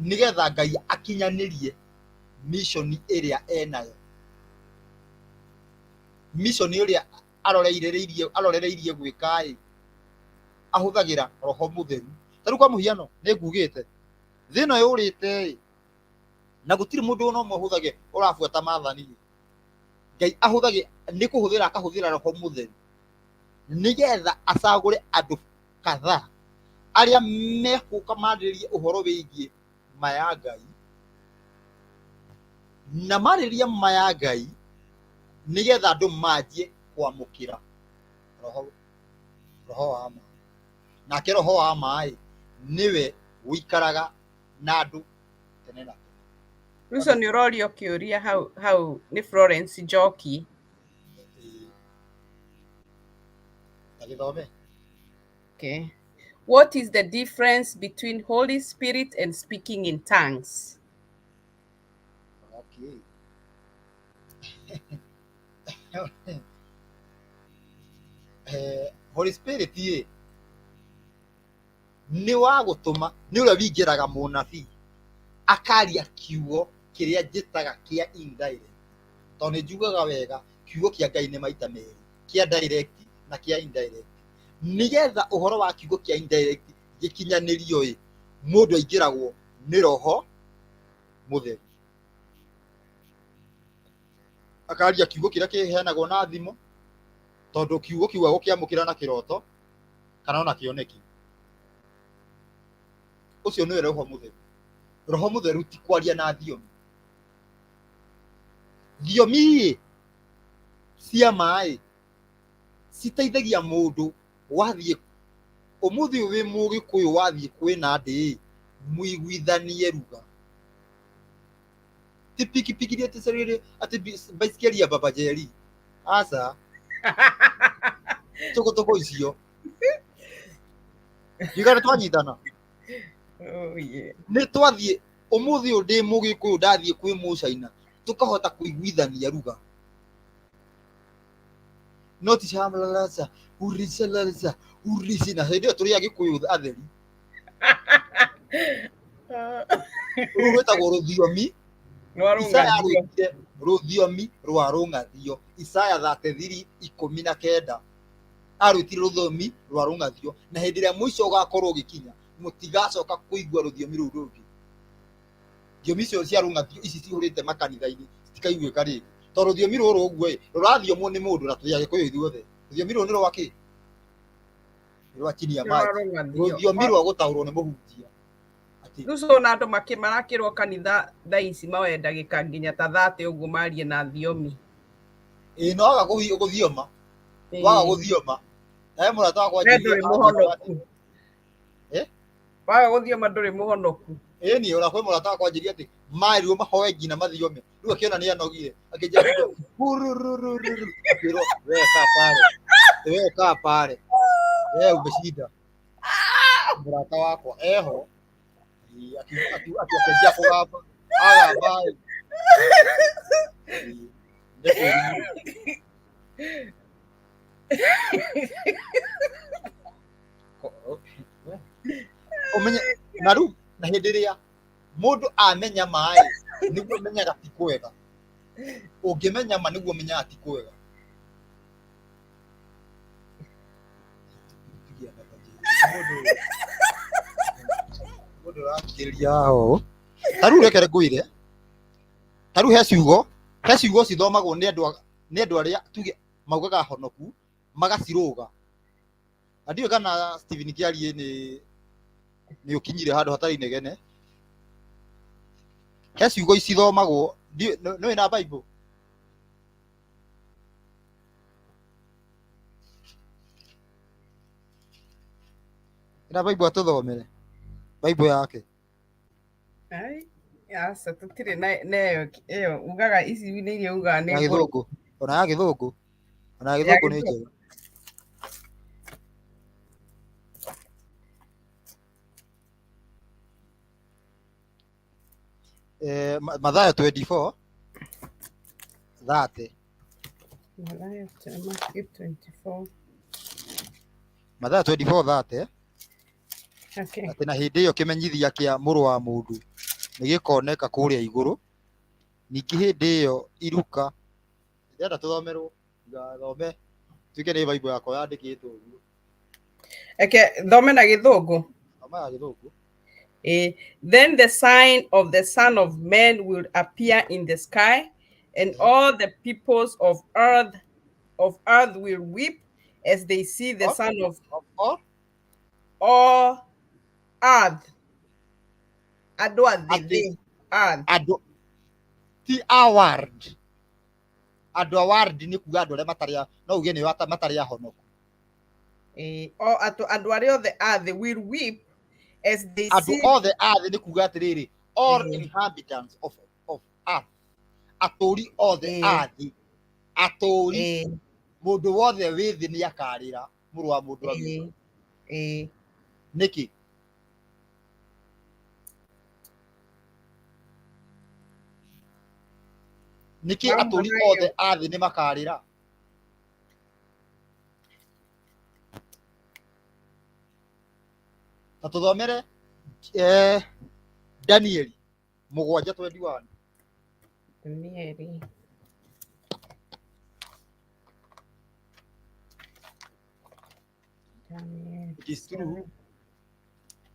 nĩgetha Ngai akinyanĩrie mission ĩrĩa enayo, mission ĩrĩa arorereirie gwĩka ĩ, ahũthagĩra roho mũtheru. Ta rĩu kwa mũhiano nĩ ngugĩte thĩ ĩno yũrĩte ĩ, na gũtirĩ mũndũ ona ũmwe ũhũthagĩra ũrabuata maathani ĩ. Ngai ahũthagĩra nĩ kũhũthĩra akahũthĩra roho mũtheru nĩgetha acagũre andũ kadhaa arĩa mekũka marĩrĩrie ũhoro wĩgiĩ ma ya Ngai, na marĩrĩria ma ya Ngai nĩgetha andũ manjie kwamũkĩra roho wa ma. Nake roho wa ma ĩ nĩwe ũikaraga na andũ tene na tene. Ruco nĩ ũrorio kĩũria hau hau nĩ Florence Njoki. Ĩĩ. Ta gĩthome. Okay. What is the difference between Holy Spirit and speaking in tongues? Okay. Eh, Holy Spirit ĩ nĩ wa gũtũma, nĩ ũrĩa wingĩraga mũnabii akaria kiugo kĩrĩa njĩtaga kĩa indirect, tondũ nĩ njugaga wega kiugo kĩa Ngai nĩ maita merĩ, kĩa direct na kĩa indirect. Nĩgetha ũhoro wa kiugo kĩa indirect gĩkinyanĩrio ĩ, mũndũ aingĩragwo nĩ roho mũtheru akaria kiugo kĩrĩa kĩheanagwo na thimo, tondũ kiugo kiu agũkĩamũkĩra na kĩroto kana ona kĩoneki. Ũcio nĩwe roho mũtheru. Roho mũtheru ti kwaria na thiomi. Thiomi ĩ cia maĩ citeithagia mũndũ wathiĩ ũmũthĩ ũyũ wĩ mũgĩkũyũ wathiĩ kwĩna ndĩ mũiguithanie ruga, ti pikipiki iria tũcerire atĩ baisikeli ya Baba Jerry, aca tũkũtũkũ icio ndigana twanyitana. Oh, yeah. Nĩ twathiĩ ũmũthĩ ũyũ ndĩ mũgĩkũyũ ndathiĩ kwĩ mũcaina tũkahota kũiguithania ruga, no ti camlalasa uricalalasa urici na hĩndĩ ĩyo tũrĩ agĩkũyũ atheri. Rũu rwĩtagwo rũthiomi. Rwa Isaya rũng'athio. arwĩtire rũthiomi rwa rũng'athio. Isaya 33:19 arwĩtire rũthiomi rwa rũng'athio, na hĩndĩ ĩrĩa mũico ũgakorwo ũgĩkinya mũtigacoka kũigua rũthiomi rũu rũngĩ. Thiomi icio cia rũng'athio ici cihũrĩte makanitha-inĩ citikaiguĩka rĩngĩ, tondũ rũthiomi rũrũ ũguo ĩ rũrathiomwo nĩ mũndũ na tũrĩ agĩkũyũ ithuothe. Rũthiomi rũrũ nĩ rwa kĩ? Nĩ rwa chini ya Rwa maji, rũng'athio. rũthiomi rwa gũtaũrwo nĩ mũhunjia. Atĩ Ruco na andũ marakĩrwo kanitha thaa ici maoe ndagĩka nginya ta 30 ũguo marie na thiomi. Ĩ no waga gũthioma, waga gũthioma nawe mũrata wakwa We ndũrĩ anjĩrire mũhonoku. Eh? Waga gũthioma ndũrĩ mũhonoku. Ĩ niĩ ona kwĩ mũrata wakwa anjĩrire atĩ marirwo mahoe nginya mathiome, rĩu akĩona nĩ anogire akĩnjĩra hururururu, akĩrwo we kaa pale, we kaa pale, we umeshinda mũrata wakwa eho. Ĩ, akĩanjia kũgamba agamba ĩ. Ĩ, nĩ kwĩrimũ. Ũmenye Na rĩu na hĩndĩ ĩrĩa mũndũ amenya maĩ nĩguo menyaga ti kwega. Ũngĩmenya ma nĩguo menyaga ti kwega. Mũndũ ũrathikĩrĩria haha ũũ. Ta rĩu reke ngwĩre, ta rĩu he ciugo cithomagwo nĩ andũ arĩa tuge maugaga honoku magacirũga. Na ndiũĩ kana Stephen Kĩariĩ nĩ ũkinyire handũ hatarĩ inegene. He ciugo icithomagwo, nĩũĩ na Bible? Na Bible atũthomere Bible yake. Ai, aca, tũtirĩ na ĩyo. Ĩyo ugaga ici nĩ iria ugaga nĩ Ya ngũrũ. Gĩthũngũ, ona ya Gĩthũngũ, ona ya Ya Gĩthũngũ nĩ Gĩthũngũ. njega. Mathayo 24 30. Mathayo, Matthew 24. Mathayo 24 30. Okay. Atĩ na hĩndĩ ĩyo kĩmenyithia kĩa Mũrũ wa Mũndũ nĩ gĩkoneka kũrĩa igũrũ, ningĩ hĩndĩ ĩyo iruka. Ndĩrenda tũthomerwo, ndigathome tuĩke nĩ Bible yakwa yandĩkĩtwo ũguo. Eke thome na Gĩthũngũ. Thoma ya Gĩthũngũ. Then the sign of the Son of Man will appear in the sky, and all the peoples of earth will weep as they see the All? Son of Of all? All earth. Andũ a thĩ. Atĩ Thĩ earth. Andũ ti award, andũ a ward nĩ kuga andũ arĩa matarĩ no uge nĩ matarĩ ahonoku. O andũ arĩa othe a thĩ will weep as they Andũ see. othe a thĩ nĩ kuga atĩrĩrĩ, all inhabitants of earth, atũri othe a thĩ, atũri, mũndũ wothe wĩ thĩ nĩ akarĩra Mũrũ wa Mũndũ agĩũka. Nĩkĩ? Nĩkĩ atũri Mamona othe a thĩ nĩ makarĩra? Na tũthomere Danieli 7:21. Danieli. Danieli. It is true.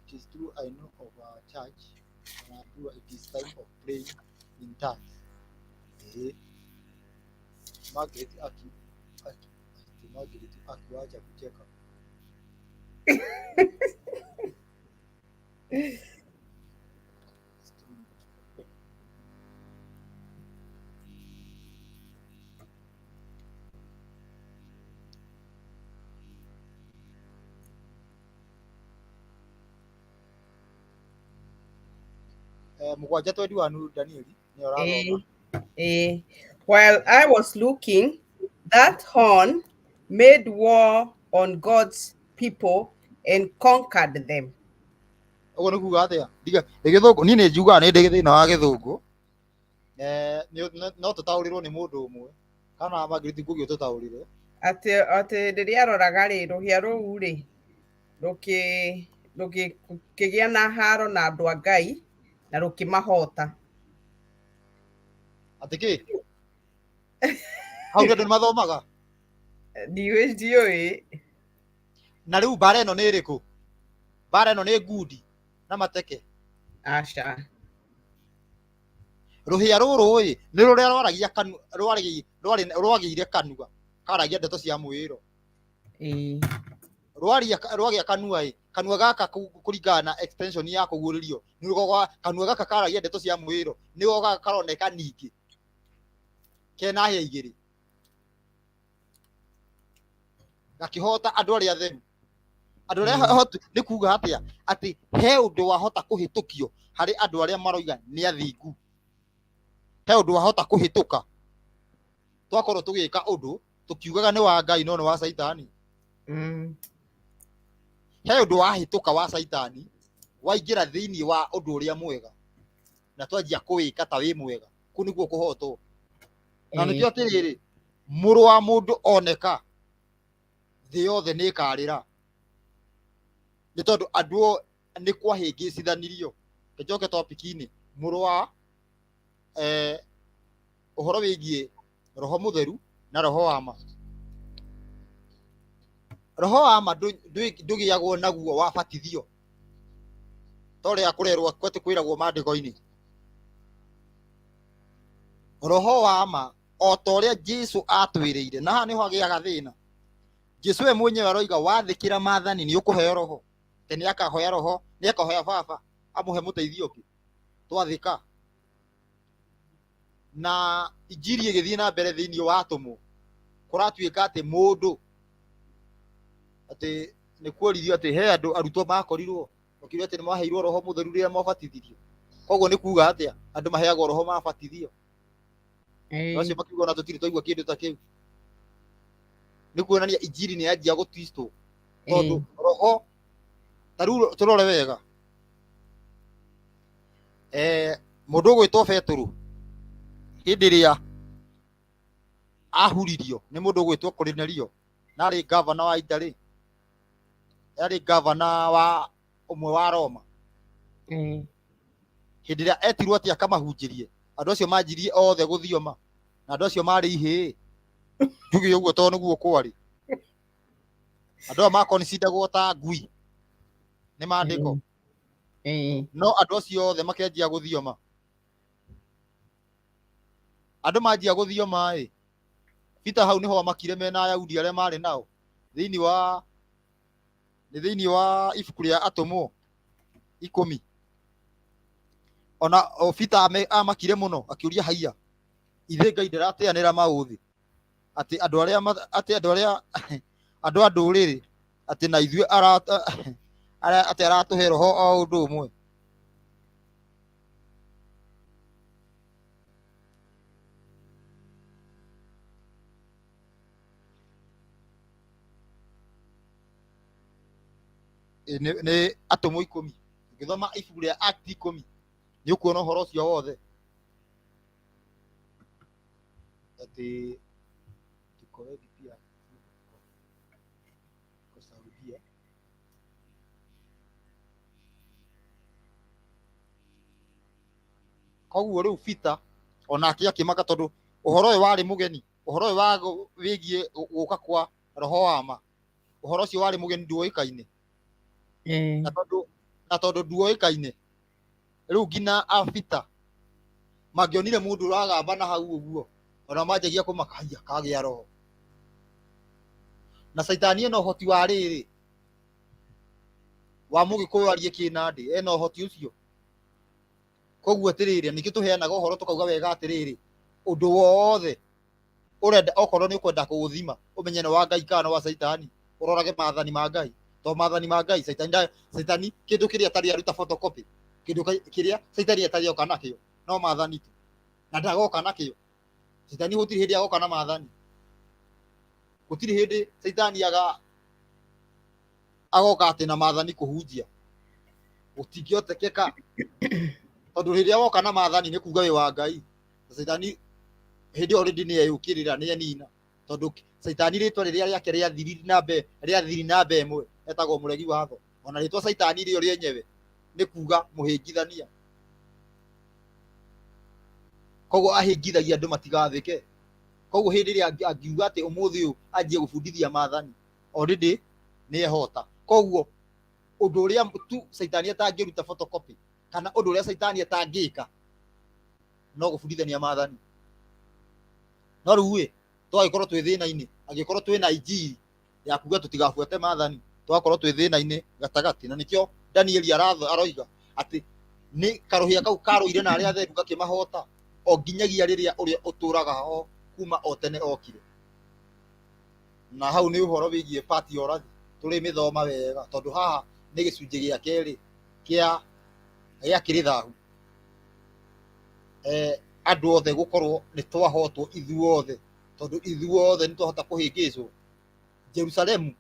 It is true, I know of a church wanaambiwa it is time of praying in tongues. Margaret aki Margaret akiwacha kucheka. It's true. 7:21 Danieli nĩ ũrathoma. While I was looking, that horn made war on God's people and conquered them. Ũguo nĩ kuga atĩa? Ndiga nĩ Gĩthũngũ, niĩ nĩ njugaga nĩ ndĩ thĩna wa Gĩthũngũ. No tũtaũrĩrwo nĩ mũndũ ũmwe kana Margaret ngũgĩ ũtũtaũrĩre. Atĩ rĩrĩa aroraga rĩ, rũhĩa rũu rĩ rũkĩgĩa na haro na andũ a Ngai na rũkĩmahota. Atĩ kĩ? Hau nĩ andũ nĩ mathomaga. Ndiũĩ, ndiũĩ. Na rĩu mbara ĩno nĩ ĩrĩkũ? Mbara ĩno nĩ ngundi na mateke? Aca. Rũhĩa rũrũ ĩ nĩ rũrĩa rwaragia kanua, rwagĩire kanua karagia ndeto cia mwĩĩro. Rwaria, rwagĩa kanua ĩ, kanua gaka kũringana na extension ya kũguũrĩrio nĩ kanua gaka karagia ndeto cia mwĩĩro, nĩgo gaka karoneka ningĩ kena hĩa igĩrĩ gakĩhota andũ arĩa atheru, andũ arĩa ahotu. Nĩ kuga atĩa? Atĩ he ũndũ wahota kũhĩtũkio harĩ andũ arĩa maroiga nĩ athingu, he ũndũ wahota kũhĩtũka twakorwo tũgĩka ũndũ tũkiugaga nĩ wa Ngai no nĩ wa Caitani. He ũndũ wahĩtũka wa Caitani waingĩra thĩinĩ wa ũndũ ũrĩa mwega na twanjia kũwĩka ta wĩ mwega, kũu nĩguo kũhotwo. Na nĩkĩo atĩrĩrĩ, Mũrũ wa Mũndũ oneka, thĩ yothe nĩ ĩkarĩra, nĩ tondũ andũ Nĩ kwahĩngĩcithanirio. Njoke topic-inĩ mũrũ wa ũhoro wĩgiĩ roho mũtheru na roho wa ma. Roho wa ma ndũgĩagwo naguo wabatithio, ta ũrĩa kũrerwo atĩ kwĩragwo maandĩko-inĩ. Roho wa ma o ta ũrĩa Jesu atwĩrĩire, na haha nĩho hagĩaga thĩna. Jesu we mwenyewe aroiga wathĩkĩra maathani nĩ ũkũheo roho, atĩ nĩ akahoya roho, nĩ akahoya baba amũhe mũteithio ũngĩ twathĩka. Na injiri ĩgĩthiĩ na mbere thĩinĩ wa atũmwo, kũratuĩka atĩ mũndũ atĩ nĩ kuoririo atĩ he andũ arutwo makorirwo makiuga atĩ nĩ maheirwo roho mũtheru rĩrĩa mabatithirio. Koguo nĩ kuga atĩa? Andũ maheagwo roho mabatithio. Acio makiuga ona tũtirĩ twaigua kĩndũ ta kĩu. Nĩ kuonania injiri nĩ yanjia gũtwistwo, tondũ roho ta rĩu tũrore wega, mũndũ ũgwĩtwo Betũrũ hĩndĩ ĩrĩa ahuririo nĩ mũndũ ũgwĩtwo Korinelio, na arĩ gavana wa Italy, arĩ gavana wa ũmwe wa Roma, hĩndĩ ĩrĩa etirwo atĩ akamahunjĩrie, andũ acio manjirie othe gũthioma, na andũ acio marĩ ihĩĩ, njuge ũguo tondũ nĩguo kwarĩ. Andũ aya makonicindagwo ta ngui nĩ maandĩko, no andũ acio othe makĩanjia gũthioma. Andũ manjia gũthioma ĩ, Peter hau nĩho amakire mena Ayahudi arĩa marĩ nao thĩinĩ wa nĩ thĩinĩ wa ibuku rĩa Atũmwo 10. Ona o Peter amakire mũno akĩũria, haiya, ithe Ngai ndarateanĩra maũthĩ atĩ andũ arĩa atĩ andũ arĩa andũ a ndũrĩrĩ atĩ na ithuĩ atĩ aratũhe roho o ũndũ ũmwe. Nĩ Atũmwo 10. Ũngĩthoma ibuku rĩa Act 10 nĩ ũkuona ũhoro ũcio wothe, atĩ tuko wengi pia tuko Saudia. Koguo rĩu Peter onake akĩmaka, tondũ ũhoro ũyũ warĩ mũgeni, ũhoro ũyũ wa wĩgiĩ gũka kwa roho wa ma, ũhoro ũcio warĩ mũgeni, nduoĩkaine. Na tondũ nduoĩkaine, rĩu nginya a Peter mangĩonire mũndũ ũragamba na hau ũguo, ona manjagia kũmaka, haiya, kagĩa roho. Na Caitani ena ũhoti wa rĩrĩ wa mũgĩkũyũ arie kĩnandĩ, ena ũhoti ũcio. Koguo atĩrĩrĩ, nĩkĩo tũheanaga ũhoro tũkauga wega atĩrĩrĩ, ũndũ wothe ũrenda, okorwo nĩ ũkwenda kũũthima ũmenye nĩ wa Ngai kana nĩ wa Caitani, ũrorage maathani ma Ngai, to maathani ma Ngai Caitani Caitani kĩndũ kĩrĩa atarĩ aruta photocopy, kĩndũ kĩrĩa Caitani atarĩ oka nakĩo no maathani tu, na ndagoka nakĩo. Caitani gũtirĩ hĩndĩ agoka na maathani, gũtirĩ hĩndĩ Caitani aga agoka atĩ na maathani kũhunjia, gũtingĩhotekeka, tondũ rĩrĩa woka na maathani nĩ kuga wĩ wa Ngai, na Caitani hĩndĩ ĩyo already nĩ eyũkĩrĩra, nĩ enina, tondũ Caitani rĩtwa rĩrĩa rĩake rĩa thiri namba ĩmwe etagwo mũregi watho. Ona rĩtwa Caitani rĩo rĩenyewe nĩ kuga mũhĩngithania. Koguo ahĩngithagia andũ matigathĩke. Koguo hĩndĩ ĩrĩa angiuga atĩ ũmũthĩ ũyũ anjie gũbundithia maathani, already nĩ ehota. Koguo ũndũ ũrĩa tu Caitani atangĩruta photocopy, kana ũndũ ũrĩa Caitani atangĩka, no gũbundithania maathani. No rĩu ĩ twagĩkorwo twĩ thĩna-inĩ, angĩkorwo twĩna injiri ya kuga tũtigabuate maathani, twakorwo twĩ thĩna-inĩ gatagatĩ. Na nĩkĩo Danieli aroiga atĩ nĩ karũhĩa kau karũire na arĩa atheru gakĩmahota o nginyagia rĩrĩa ũrĩa ũtũraga ho kuma o tene okire. Na hau nĩ ũhoro wĩgiĩ part ya ũrathi, tũrĩ mĩthoma wega, tondũ haha nĩ gĩcunjĩ gĩa kerĩ kĩa kĩrĩ thahu. Andũ othe gũkorwo nĩ twahotwo ithuothe, tondũ ithuothe nĩ twahota kũhĩngĩcwo. Jerusalemu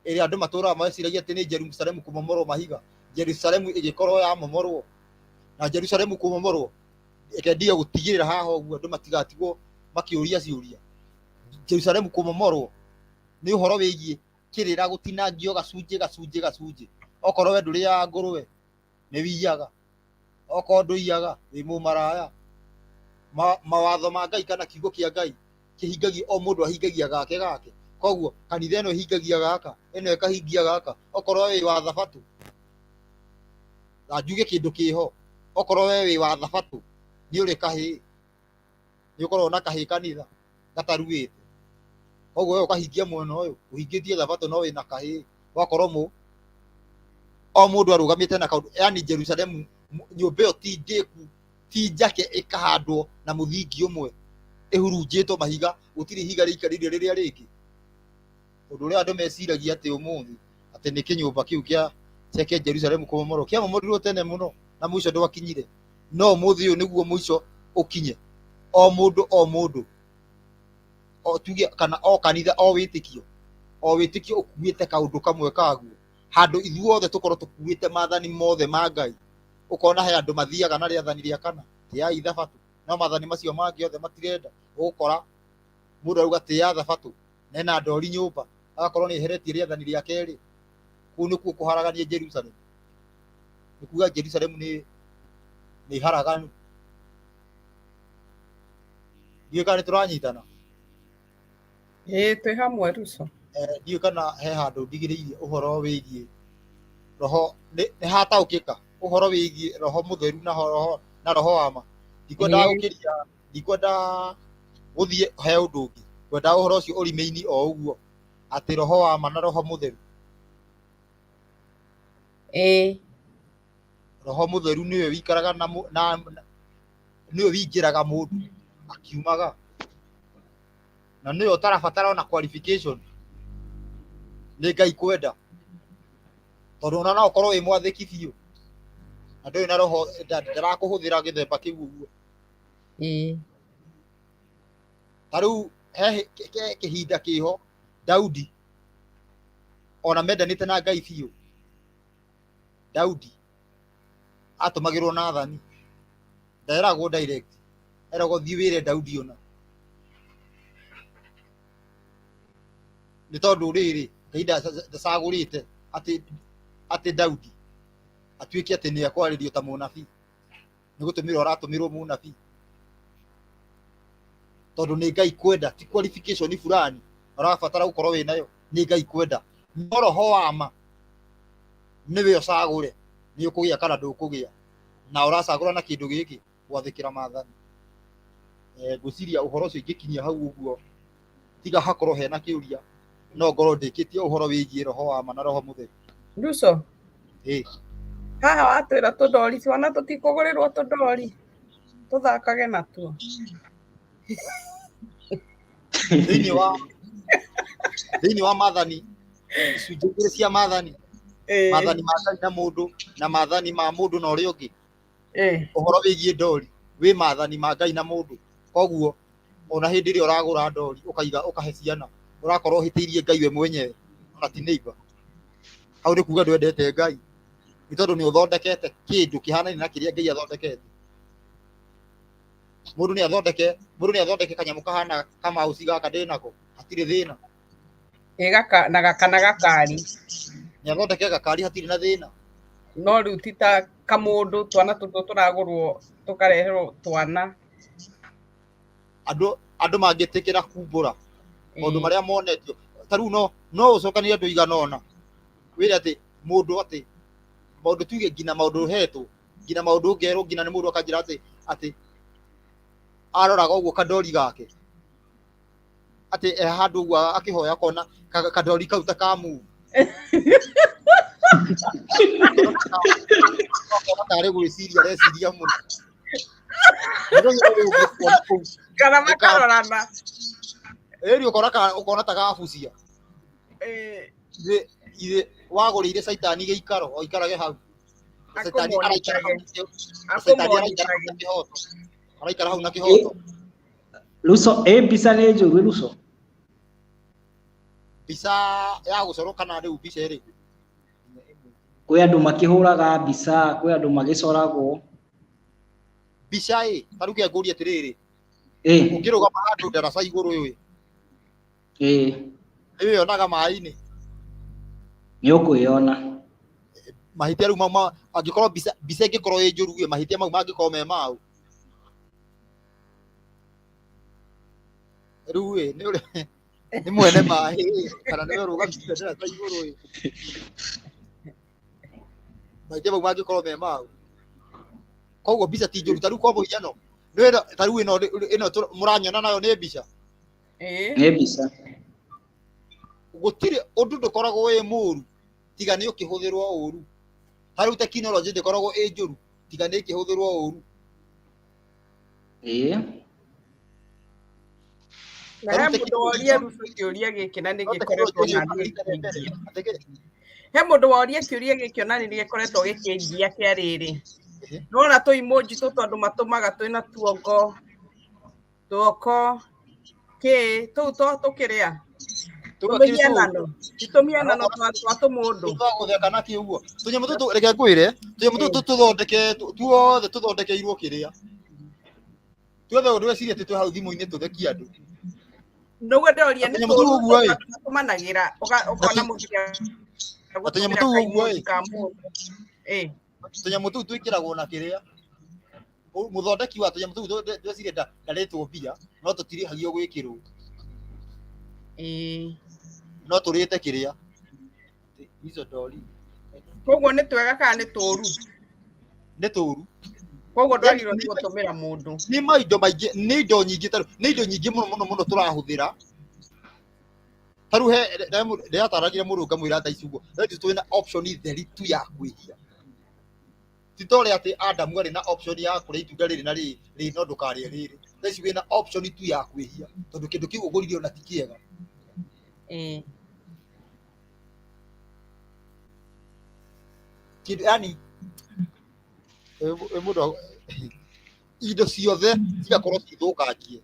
ĩrĩa andũ matũraga meciragia atĩ nĩ Jerusalemu kũmomorwo mahiga, Jerusalemu ĩgĩkorwo yamomorwo. Na Jerusalemu kũmomorwo, reke ndige gũtigĩrĩra haha ũguo andũ matigatigwo makĩũria ciũria. Jerusalemu kũmomorwo nĩ ũhoro wĩgiĩ kĩrĩra gũtinangio gacunjĩ gacunjĩ gacunjĩ. Okorwo we ndũrĩaga ngũrwe nĩ wiyaga, okorwo ndũiyaga wĩ mũmaraya. Mawatho ma Ngai kana kiugo kĩa Ngai kĩhingagia o mũndũ ahingagia gake gake. Koguo kanitha ĩno ĩhingagia gaka, ĩno ĩkahingia gaka. Okorwo wĩ wa thabatũ, na njuge kĩndũ kĩho, okorwo we wĩ wa thabatũ nĩ ũrĩ kahĩĩ, nĩ ũkoragwo na kahĩĩ kanitha gataruĩte. Koguo we ũkahingia mwena ũyũ, ũhingĩtie thabatũ no wĩna kahĩĩ, ũgakorwo o mũndũ arũgamĩte na kaũndũ. Yani Jerusalemu nyũmba ĩyo ti ndĩku, ti njake ĩkahandwo na mũthingi ũmwe, ĩhurunjĩtwo mahiga, gũtirĩ ihiga rĩikarĩire rĩrĩa rĩngĩ. Ũndũ ũrĩa andũ meciragia atĩ ũmũthĩ atĩ nĩ kĩnyũmba kĩu kĩa kĩa Jerusalemu kũmomorwo, kĩamomorirwo tene mũno na mũico ndwakinyire. No ũmũthĩ ũyũ nĩguo mũico ũkinye. O mũndũ o mũndũ, o tuge kana o kanitha o wĩtĩkio, o wĩtĩkio ũkuĩte kaũndũ kamwe kaguo, handũ ithuothe tũkorwo tũkuĩte maathani mothe ma Ngai. Ũkona he andũ mathiaga na rĩathani rĩa kana, tĩai thabatũ, no maathani macio mangĩ othe matirenda. Ũgũkora mũndũ arauga tĩa thabatũ, na ena ndori nyũmba, agakorwo nĩ eheretie rĩathani rĩa kerĩ. Kũu nĩkuo kũharagania Jerusalemu. Nĩ kuga Jerusalemu nĩ haraganu. Ndiũĩ kana nĩ tũranyitana. Ĩĩ twĩ hamwe Ruco. Ndiũĩ kana he handũ ndigĩrĩirie ũhoro wĩgiĩ roho, nĩ hataũkĩka ũhoro wĩgiĩ roho mũtheru na roho na roho wa ma. Ndikwenda gũkĩria, ndikwenda gũthiĩ he ũndũ ũngĩ, ngwenda ũhoro ũcio ũremain o ũguo, atĩ roho wa ma na roho mũtheru. Ĩĩ. Roho mũtheru nĩwe wĩikaraga na nĩwe wĩingĩraga mũndũ akiumaga, na nĩwe ũtarabatara ona qualification, nĩ Ngai kwenda, tondũ ona no ũkorwo wĩ mwathĩki biũ na ndũrĩ na roho, ndarakũhũthĩra gĩthemba kĩu ũguo. Ĩĩ. Ta rĩu he kĩhinda kĩho Daudi ona mendanĩte na Ngai biũ, Daudi atũmagĩrwo Nathani, nderagwo direct, eragwo thiĩ wĩre Daudi ũna, nĩ tondũ rĩrĩ Ngai ndacagũrĩte atĩ Daudi atuĩke atĩ nĩ ekwarĩrio ta mũnabii, nĩ gũtũmĩrwo aratũmĩrwo mũnabii, tondũ nĩ Ngai kwenda, ti qualification fulani ũrabatara gũkorwo wĩ nayo, nĩ Ngai kwenda. No roho wa ma nĩwe ũcagũre nĩ ũkũgĩa kana ndũkũgĩa, na ũracagũra na kĩndũ gĩkĩ, gwathĩkĩra maathani. Ngwĩciria ũhoro ũcio ingĩkinyia hau ũguo, tiga hakorwo hena kĩũria, no ngorwo ndĩkĩtie ũhoro wĩgiĩ roho wa ma na roho mũtheru. Ruco. Ĩĩ. Haha watwĩra tũndori, twana tũtikũgũrĩrwo tũndori tũthakage natuo. Thĩinĩ wa maathani, icunjĩ igĩrĩ cia maathani, maathani ma Ngai na mũndũ, na maathani ma mũndũ na ũrĩa ũngĩ. Ũhoro wĩgiĩ ndori wĩ maathani ma Ngai na mũndũ. Koguo ona hĩndĩ ĩrĩa ũragũra ndori ũkaiga ũkahe ciana, ũrakorwo ũhĩtĩirie Ngai we mwenyewe, ona ti neighbor. Hau nĩ kuga ndwendete Ngai, nĩ tondũ nĩ ũthondekete kĩndũ kĩhanaine na kĩrĩa Ngai athondekete. Mũndũ nĩ athondeke kanyamũ kahana kamauci gaka ndĩ nako, hatirĩ thĩna. Ĩ gaka na gaka na gakari. Nĩ athondeke gakari, hatirĩ na thĩna. No rĩu ti ta kamũndũ, twana tũtũ tũragũrwo tũkareherwo twana. Andũ mangĩtĩkĩra kumbũra maũndũ marĩa monetio, ta rĩu no ũcokanĩrie andũ igana ũna, wĩre atĩ mũndũ atĩ maũndũ, tuge nginya maũndũ ũhetwo, nginya maũndũ ũngerwo, nginya nĩ mũndũ akanjĩra atĩ aroraga ũguo kandori gake, atĩ e handũ ũguo akĩhoya akona kandori kau ta ka move, akona tarĩ gwĩciria areciria mũno. Mũthenya ũyũ ũngĩ ũkona kũu kana makarorana. Ĩri ũkona ta gabucia. Ithe wagũrĩire caitani gĩikaro o ikarage hau. Caitani araikara hau, caitani araikara hau na kĩhoto, araikara hau na kĩhoto. Ruco, ĩ mbica nĩ njũru Ruco. Mbica ya gũcorwo kana rĩu mbica ĩrĩkũ? Kwĩ andũ makĩhũraga mbica, kwĩ andũ magĩcoragwo. Mbica ĩ, ta rĩu kĩngũria atĩrĩrĩ, Ĩ. Ũngĩrũgama handũ ndaraca igũrũ ĩ, Ĩ. Nĩ wĩyonaga maĩ-inĩ? Nĩ ũkwĩyona. Mahĩtia rĩu mau angĩkorwo mbica ĩngĩkorwo ĩ njũru ĩ, mahĩtia mau mangĩkorwo me mau rĩu ĩ, nĩ ũrĩa nĩ mwene maĩ ĩ, kana nĩwe ũrũgamĩtie bendera ta igũrũ ĩ, mahĩtia mau mangĩkorwo me mau. Koguo mbica ti njũru. Ta rĩu kwa mũhiano nĩ ta rĩu ĩno ĩno mũranyona nayo nĩ mbica. Ĩĩ. Nĩ mbica. Gũtirĩ ũndũ ndũkoragwo wĩ mũru tiga nĩ ũkĩhũthĩrwo ũru. Ta rĩu tekinoronjĩ ndĩkoragwo ĩ njũru tiga nĩ ĩkĩhũthĩrwo ũru. Ĩĩ. Na he mũndũ woria Ruto kĩũria gĩkĩ na nĩ No gĩkoretwo tekinoronjĩ na yũkaga niĩ rita rĩa mbere. kĩngia. Atĩ He mũndũ woria kĩũria gĩkĩ ona nĩ gĩkoretwo gĩkĩngia kĩa rĩrĩ. Nĩwona tũ emoji tũtũ andũ matũmaga twĩna tuongo, tuoko, kĩ, tũu twa tũkĩrĩa. Tũmĩhianano. Ti tũmĩhianano twa tũmũndũ. Tũgũtheka na kĩ ũguo. Tũnyamũ tũtũ reke ngwĩre, tũnyamũ tũtũ tũthondeke tuothe tũthondekeirwo kĩrĩa. Tuothe ũndũ weciria atĩ twĩ hau thimũ-inĩ tũthekie andũ. Nĩguo ndĩroria nĩ Tũnyamũ tũu tũũru ũguo ĩ. tondũ andũ matũmanagĩra ũkona mũndũ Na tũnyamũ agũtũmĩra tũu ũguo ka ĩ. emoji ka mũndũ. Ĩ. Tũnyamũ tũu twĩkĩragwo na kĩrĩa. Mũthondeki wa tũnyamũ tũu ndweciria ndarĩtwo mbia, no tũtirĩhagio gwĩkĩrwo. Ĩ. No tũrĩte kĩrĩa. Icio ndori. Koguo nĩ twega kana nĩ tũũru? Nĩ tũũru. Koguo ndwagĩrĩirwo nĩ gũtũmĩra mũndũ. Nĩ maindo maingĩ, nĩ indo nyingĩ ta nĩ indo nyingĩ mũno mũno mũno tũrahũthĩra. Ta rĩu he ndĩrataragĩria mũndũ ngamwĩra thaa ici ũguo, thaa ici twĩna option theri tu ya kwĩhia. Ti ta ũrĩa atĩ Adamu arĩ na option ya kũrĩa itunda rĩrĩ na rĩrĩ, rĩrĩ no ndũkarĩe rĩrĩ. Thaa ici wĩna option tu ya kwĩhia tondũ kĩndũ kĩu ũgũrire ona ti kĩega. Ĩĩ. Kĩndũ yani ĩ mũndũ indo ciothe cigakorwo cithũkangie.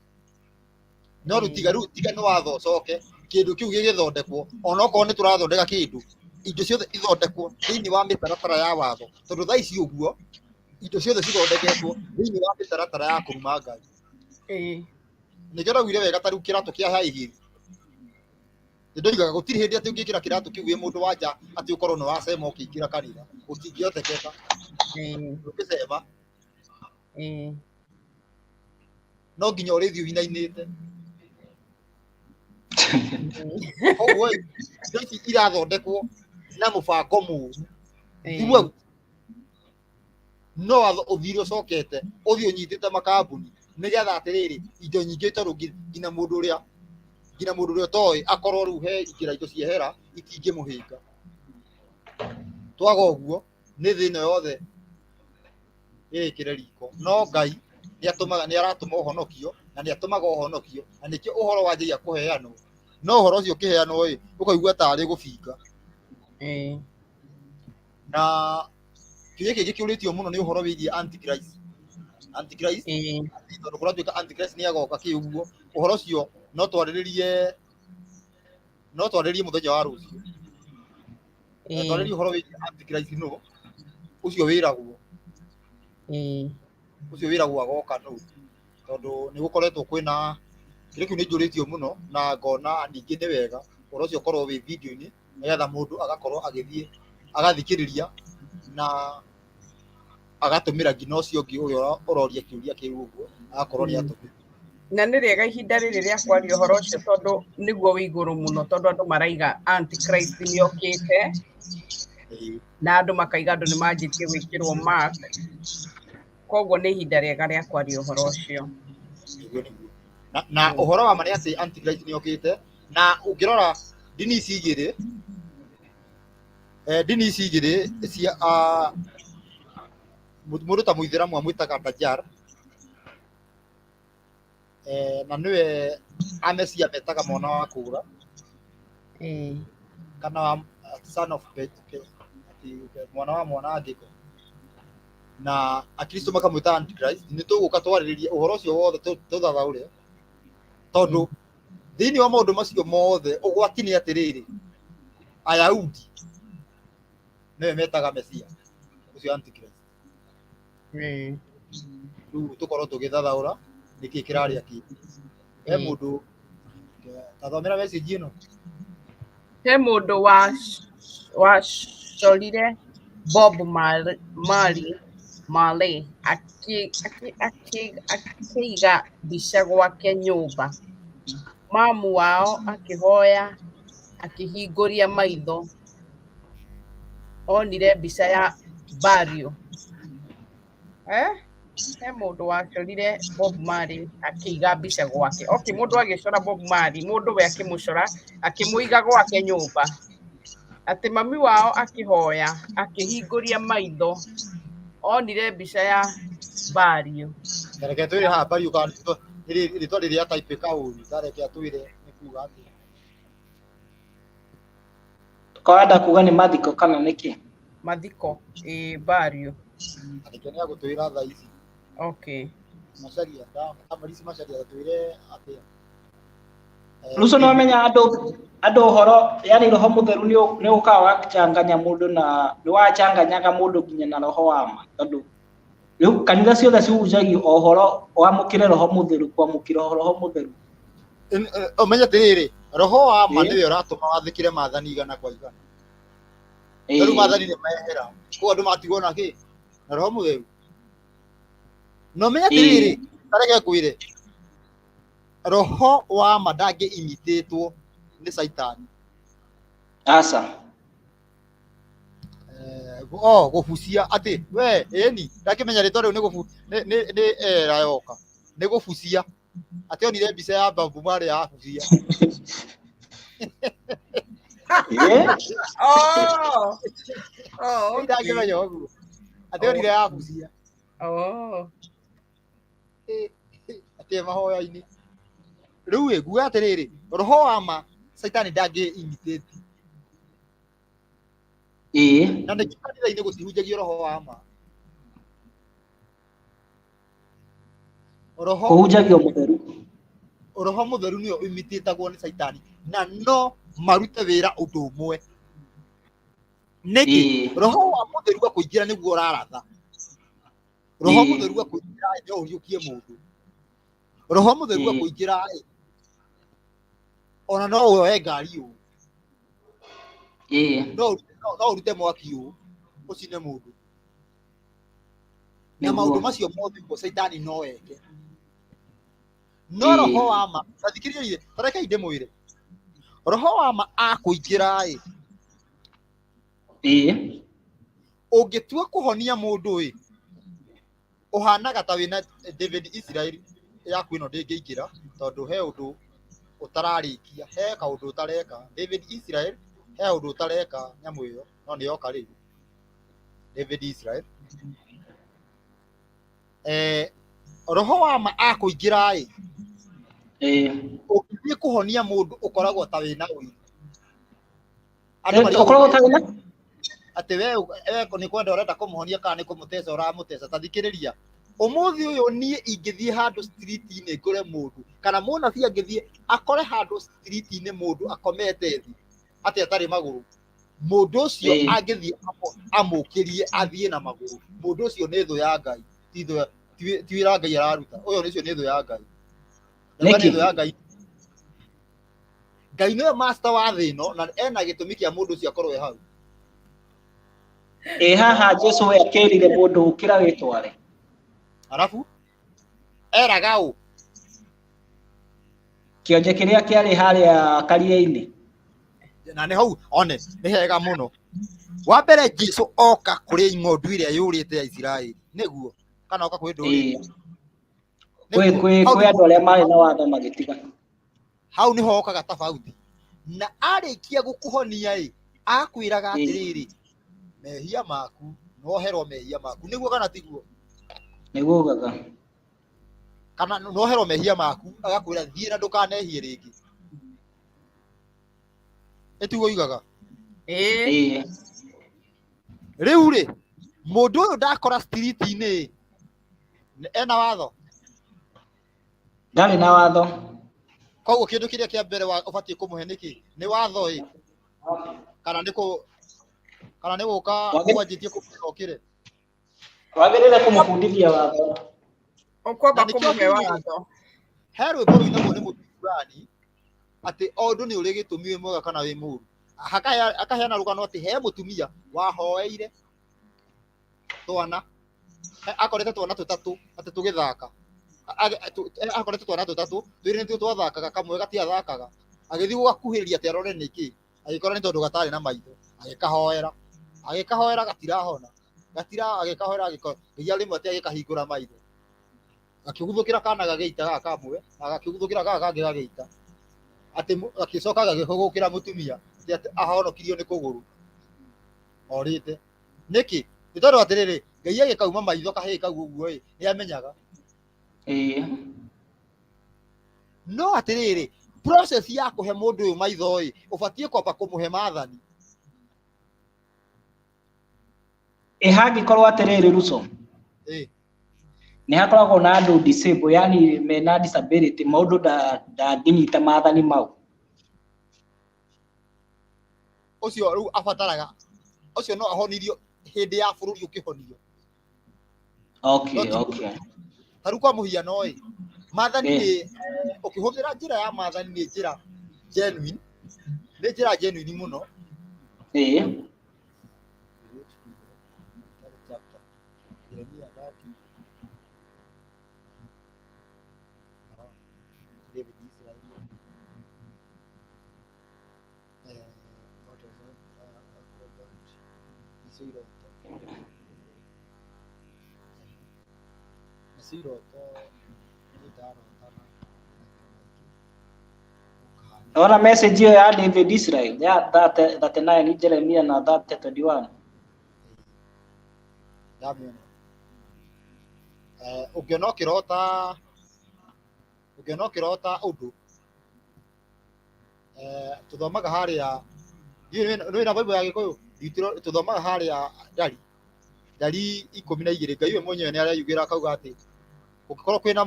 No rĩu tiga rĩu tiga nĩ watho ũcoke kĩndũ kĩu gĩgĩthondekwo onokorwo nĩ tũrathondeka kĩndũ, indo ciothe ithondekwo thĩinĩ wa mĩtaratara ya watho, tondũ thaa ici ũguo indo ciothe cithondeketwo thĩinĩ wa mĩtaratara ya kũruma Ngai. Ĩĩ. Nĩkĩo ndaugire wega ta rĩu kĩratũ kĩa high heel. Nĩndoigaga gũtirĩ hĩndĩ atĩ ũngĩkĩra kĩratũ kĩu wĩ mũndũ wa nja atĩ ũkorwo nĩ wacema ũkĩingĩra kanitha, gũtingĩhotekeka. Ĩĩ. Ndũngĩcema. Ĩĩ. No nginya ũrĩthiĩ ũinainĩte. Koguo ĩ, indo ici irathondekwo na mũbango mũru. Ĩĩ. No watho ũthire ũcokete ũthiĩ ũnyitĩte makambuni nĩgetha atĩrĩrĩ indo nyingĩ tondũ nginya mũndũ ũrĩa nginya mũndũ ũrĩa ũtoĩ akorwo rĩu he ingĩra indo ciehera itingĩmũhĩnga. Twaga ũguo nĩ thĩ ĩno yothe ĩrĩkĩre riko. No Ngai nĩ nĩ aratũma ũhonokio na nĩ atũmaga ũhonokio na nĩkĩo ũhoro wanjagia kũheanwo. No ũhoro ũcio ũkĩheanwo ĩ ũkaigua tarĩ gũbinga. Ĩĩ. Na kĩũria kĩngĩ kĩũrĩtio mũno nĩ ũhoro wĩgiĩ Antichrist. Antichrist, Ĩĩ. tondũ kũratuĩka Antichrist nĩ agoka kĩ ũguo, ũhoro ũcio no twarĩrĩrie no twarĩrĩrie mũthenya wa rũciũ. Ĩĩ. Twarĩrĩrie ũhoro wĩgiĩ Antichrist nũ, ũcio wĩragwo. Ĩĩ. Ũcio wĩragwo agoka nũ, tondũ nĩ gũkoretwo kwĩna kĩrĩa kĩu nĩ njũrĩtio mũno na ngona ningĩ nĩ wega ũhoro ũcio ũkorwo wĩ video-inĩ nĩgetha mũndũ agakorwo agĩthiĩ agathikĩrĩria na agatũmĩra nginya ũcio ũngĩ ũrĩa ũroria kĩũria kĩu ũguo agakorwo nĩ atũmĩra. Na nĩ rĩega ihinda rĩrĩ rĩa kwaria ũhoro ũcio tondũ nĩguo wĩ igũrũ mũno tondũ andũ maraiga Antichrist nĩ okĩte Ĩĩ. na andũ makaiga andũ nĩ manjĩtie gwĩkĩrwo mark. Koguo nĩ ihinda rĩega rĩa kwaria ũhoro ũcio. Nĩguo nĩguo. Na ũhoro wa ma nĩ atĩ Antichrist nĩ okĩte na ũngĩrora ndini ici igĩrĩ ndini ici igĩrĩ cia mũndũ ta mũithĩramu amwĩtaga Dajjal na nĩwe amecia metaga mwana wa kũra Ĩĩ. kana wa son of mwana wa mwanangĩko na akristo makamwĩta Antichrist. Nĩ tũgũka twarĩrĩrie ũhoro ũcio wothe tũthathaũre tondũ thĩinĩ wa maũndũ macio mothe ũgwati nĩ atĩrĩrĩ Ayahudi nĩwe metaga Mesia ũcio Antichrist. Ĩĩ. Rĩu tũkorwo tũgĩthathaũra nĩkĩ kĩrarĩa kĩ he Ĩĩ. mũndũ tathomera message ĩno. He mũndũ wacorire Bob Marley Marley akĩiga mbica gwake nyũmba. Mamu wao akĩhoya akĩhingũria maitho onire mbica ya Barrio. Eh? He mũndũ wacorire Bob Marley akĩiga mbica gwake. Okay, mũndũ agĩcora Bob Marley, mũndũ we akĩmũcora akĩmũiga gwake nyũmba. Atĩ mami wao akĩhoya akĩhingũria maitho onire mbica ya Barrio. Reke twĩre haha Barrio kana rĩtwa rĩrĩa ataipĩka ũru, tareke atwĩre nĩ kuga atĩa. Kawenda kuga nĩ mathiko kana nĩkĩ? Mathiko, ĩĩ Barrio. Reke nĩ agũtwĩra thaa ici. Okay. Macharia, Damaris Macharia atwĩre atĩa. Ruco nĩ wamenya andũ ũhoro yani roho mũtheru nĩ ũkaga wachanganya mũndũ na nĩ wachanganyaga mũndũ nginya na roho wa ma tondũ rĩu kanitha ciothe cihunjagio o ũhoro wamũkĩre roho mũtheru kwamũkĩra roho mũtheru. Ũmenye atĩrĩrĩ, roho wa ma nĩwe ũratũma wathĩkĩre maathani igana kwa igana. Rĩu maathani nĩ mehera, koguo andũ matigwo na kĩ? Na roho mũtheru. Na ũmenye atĩrĩrĩ, tareke ngwĩre, roho wa ma ndangĩ imitĩtwo nĩ Caitani. Aca. Oh, gũbucia atĩ we ĩni ndakĩmenya rĩtwa rĩu nĩ gũbu nĩ era yoka nĩ gũbucia atĩ onire mbica ya Bob Marley yabucia. Oh. Oh, okay. Ndakĩmenya ũguo atĩ onire yabucia. Oh. Atĩ mahoya-inĩ. Rĩu ĩ nguga atĩrĩrĩ, roho wa ma Caitani ndangĩ imitate. Ĩĩ. Na nĩkĩo kanitha-inĩ gũtihunjagio roho wa ma. Roho kũhunjagio mũtheru. Roho mũtheru nĩyo imitĩtagwo nĩ Caitani na no marute wĩra ũndũ ũmwe. Nĩkĩ? Roho wa mũtheru akũingĩra nĩguo ũraratha. Roho mũtheru akũingĩra no ũriũkie mũndũ. Roho mũtheru akũingĩra ona no woe ngari ũũ. No ũrute mwaki ũũ ũcine mũndũ. Na maũndũ macio mothe ũguo Caitani no eke. No roho wa ma, tathikĩrĩria, tareke ndĩmwĩre. Roho wa ma akũingĩra ĩ. Ũngĩtua kũhonia mũndũ ĩ, ũhanaga ta wĩna David Israel yaku ĩno ndĩngĩingĩra tondũ he ũndũ ũtararĩkia, he kaũndũ ũtareka. David Israel he ũndũ ũtareka nyamũ ĩyo, no nĩ yoka rĩu. David Israel. Roho wa ma akũingĩra ĩ, ũngĩthiĩ kũhonia mũndũ ũkoragwo ta wĩna ũiru. Ũkoragwo ta wĩna? Atĩ we nĩ kwenda ũrenda kũmũhonia kana nĩ kũmũteca ũramũteca. Ta thikĩrĩria, ũmũthĩ ũyũ niĩ ingĩthiĩ handũ street-inĩ ngore mũndũ kana mũnabii angĩthiĩ akore handũ street-inĩ mũndũ akomete thĩ atĩ atarĩ magũrũ, mũndũ ũcio angĩthiĩ amũkĩrie athiĩ na magũrũ, mũndũ ũcio nĩ thũ ya Ngai, ti wĩra Ngai araruta. Ũyũ ũcio nĩ thũ ya Ngai. Nĩ thũ ya Ngai. Ngai nĩwe master wa thĩ ĩno na ena gĩtũmi kĩa mũndũ ũcio akorwo e hau. Ĩ haha Jesu we akĩrire mũndũ ũkĩra wĩtware. Arabu eraga ũ? Kĩonje kĩrĩa kĩarĩ harĩa karia-inĩ. Na nĩ hau one nĩ hega mũno. Wa mbere Jesu oka kũrĩ ng'ondu ĩrĩa yũrĩte ya Isiraeli, nĩguo kana oka kwĩ ndũrĩrĩ. Kwĩ andũ arĩa marĩ na watho magĩtiga. Hau nĩho okaga tofauti. Na arĩkia gũkũhonia ĩ, akwĩraga atĩrĩrĩ, mehia maku, noherwo mehia maku, nĩguo kana tiguo? Nĩguo ugaga. Kana noherwo mehia maku, agakwĩra thiĩ na ndũkanehie rĩngĩ. Ĩtiguo ugaga? Ĩĩ. Rĩu rĩ, mũndũ ũyũ ndakora street-inĩ ena watho? Ndarĩ na watho. Koguo kĩndũ kĩrĩa kĩa mbere ũbatiĩ kũmũhe nĩkĩ? Nĩ watho ĩ? Kana nĩ kũ kana nĩ gũka wanjĩtie kũmwĩra okĩre? Wagĩrĩire kũmũbundithia watho. Ũkwamba kũmũhe watho. He rwĩmbo rũinagwo nĩ mũthuri fulani atĩ o ũndũ nĩ ũrĩ gĩtũmi wĩ mwega kana wĩ mũũru. Akaheana rũgano atĩ he mũtumia wahoeire Twana akorete twana tũtatũ atĩ tũgĩthaka. Akorete twana tũtatũ, twĩrĩ nĩtuo twathakaga, kamwe gatiathakaga. Agĩthiĩ gũgakuhĩrĩria atĩ arore nĩkĩ, agĩkora nĩ tondũ gatarĩ na maitho. Agĩkahoera, agĩkahoera gatirahona, gatira, agĩkahoera, agĩka rĩmwe atĩ agĩkahingũra maitho, gakĩguthũkĩra kana gagĩita gaka kamwe, na gakĩguthũkĩra gaka kangĩ gagĩita, atĩ gagĩcoka gagĩhũgũkĩra mũtumia atĩ ahonokirio nĩ kũgũrũ orĩte. Nĩkĩ? Nĩ tondũ atĩrĩrĩ, Ngai agĩkauma maitho kahĩĩ kau ũguo ĩ, nĩ amenyaga. No atĩrĩrĩ, process ya kũhe mũndũ ũyũ maitho ĩ, ũbatiĩ kwamba kũmũhe maathani. Ĩ hangĩkorwo atĩrĩrĩ Ruco, nĩ hakoragwo na andũ disable, yani mena disability, mũndũ ndangĩnyita maathani mau. Ũcio rĩu abataraga, ũcio no ahonirio hĩndĩ ya bũrũri ũkĩhonio. Ta rĩu kwa mũhiano ĩ, maathani nĩ, ũkĩhũthĩra njĩra ya maathani nĩ njĩra genuine, nĩ njĩra genuine mũno. Ona message hiyo ya David Israel ya 39 Jeremia na 30:21. Ndamĩona. Ũngĩona ũkĩrota, ũngĩona ũkĩrota ũndũ, tũthomaga harĩa, nĩ na Bible ya Gĩkũyũ, tũthomaga harĩa ndari, ndari 12, Ngai we mwenyewe nĩ areyugĩra akauga atĩ kũngĩkorwo kwĩna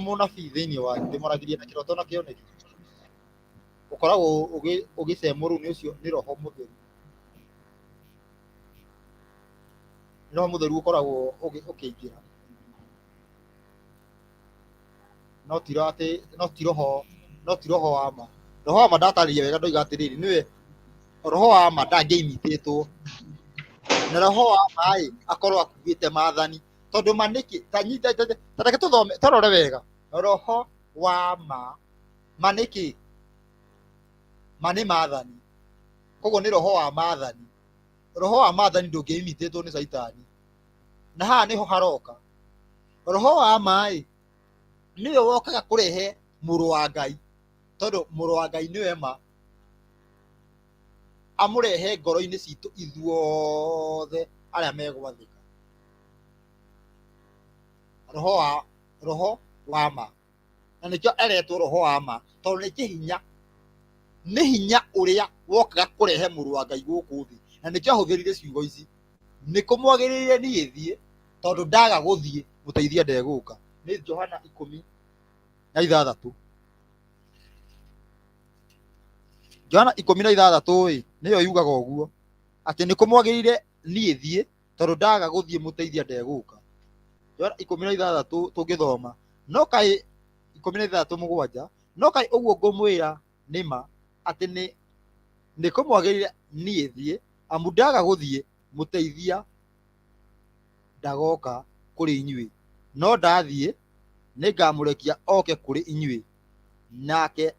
mũnabii thĩinĩ wanyu, ndĩmwaragĩrie na kĩroto na kĩoneki, ũkoragwo ũgĩcemwo rĩu nĩ ũcio nĩ Roho Mũtheru. Nĩ Roho Mũtheru ũkoragwo ũkĩingĩra. No ti atĩ, no ti roho, no ti roho wa ma. Roho wa ma ndatarĩria wega ndoiga atĩrĩrĩ, nĩwe roho wa ma ndangĩimitĩtwo. Na roho wa ma ĩ, akorwo akuĩte maathani. Tondũ ma nĩkĩ, ta nyita, ta, ta reke tũthome, tũrore wega. Roho wa ma, ma nĩkĩ? Ma nĩ maathani. Koguo nĩ roho wa maathani. Roho wa maathani ndũngĩimitĩtwo nĩ Caitani. Na haha nĩho haroka. Roho wa ma ĩ, nĩwe wokaga kũrehe mũrũ wa Ngai, tondũ mũrũ wa Ngai nĩwe ma, amũrehe ngoro-inĩ citũ ithuothe arĩa megwathĩka. Roho wa, roho wa ma. Na nĩkĩo eretwo roho wa ma, tondũ nĩ kĩhinya, nĩ hinya ũrĩa wokaga kũrehe mũrũ wa Ngai gũkũ thĩ. Na nĩkĩo ahũthĩrire ciugo ici, nĩ kũmwagĩrĩire niĩ thiĩ, tondũ ndaga gũthiĩ mũteithia ndegũka. Nĩ Johana 16. Johana 16 ĩ, nĩyo yugaga ũguo, atĩ nĩ kũmwagĩrĩire niĩ thiĩ, tondũ ndaga gũthiĩ mũteithia ndegũka. Johana 16 tũngĩthoma, no kaĩ 16:7, no kaĩ ũguo ngũmwĩra nĩ ma, atĩ nĩ kũmwagĩrĩire niĩ thiĩ, amu ndaga gũthiĩ mũteithia ndagoka kũrĩ inyuĩ, no ndathiĩ nĩngamũrekia oke kũrĩ inyuĩ. Nake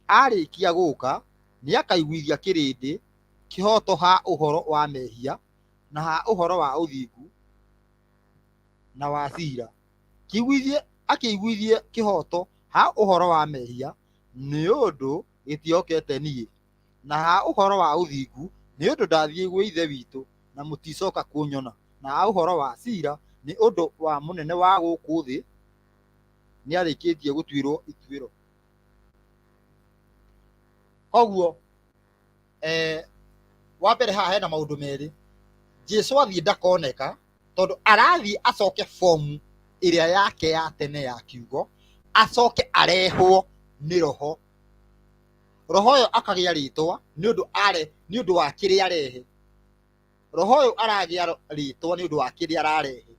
arĩkia gũka, nĩakaiguithia kĩrĩndĩ kĩhoto ha ũhoro wa mehia, na ha ũhoro wa ũthingu, na wa cira. Kĩiguithie, akĩiguithie kĩhoto ha ũhoro wa mehia, nĩ ũndũ gĩtiokete niĩ, na ha ũhoro wa ũthingu, nĩ ũndũ ndathiĩ gwĩ Ithe witũ, na mũticoka kũnyona, na ha ũhoro wa cira, nĩ ũndũ wa mũnene wa gũkũ thĩ nĩarĩkĩtie gũtuĩrwo ituĩro. Koguo, wa mbere haha hena maũndũ merĩ. Jesu athiĩ ndakoneka, tondũ arathiĩ acoke fomu ĩrĩa yake ya tene ya kiugo, acoke arehwo nĩ roho. Roho ũyũ akagĩa rĩtwa nĩ ũndũ are, nĩ ũndũ wa kĩrĩa arehe. Roho ũyũ aragĩa rĩtwa nĩ ũndũ wa kĩrĩa ararehe.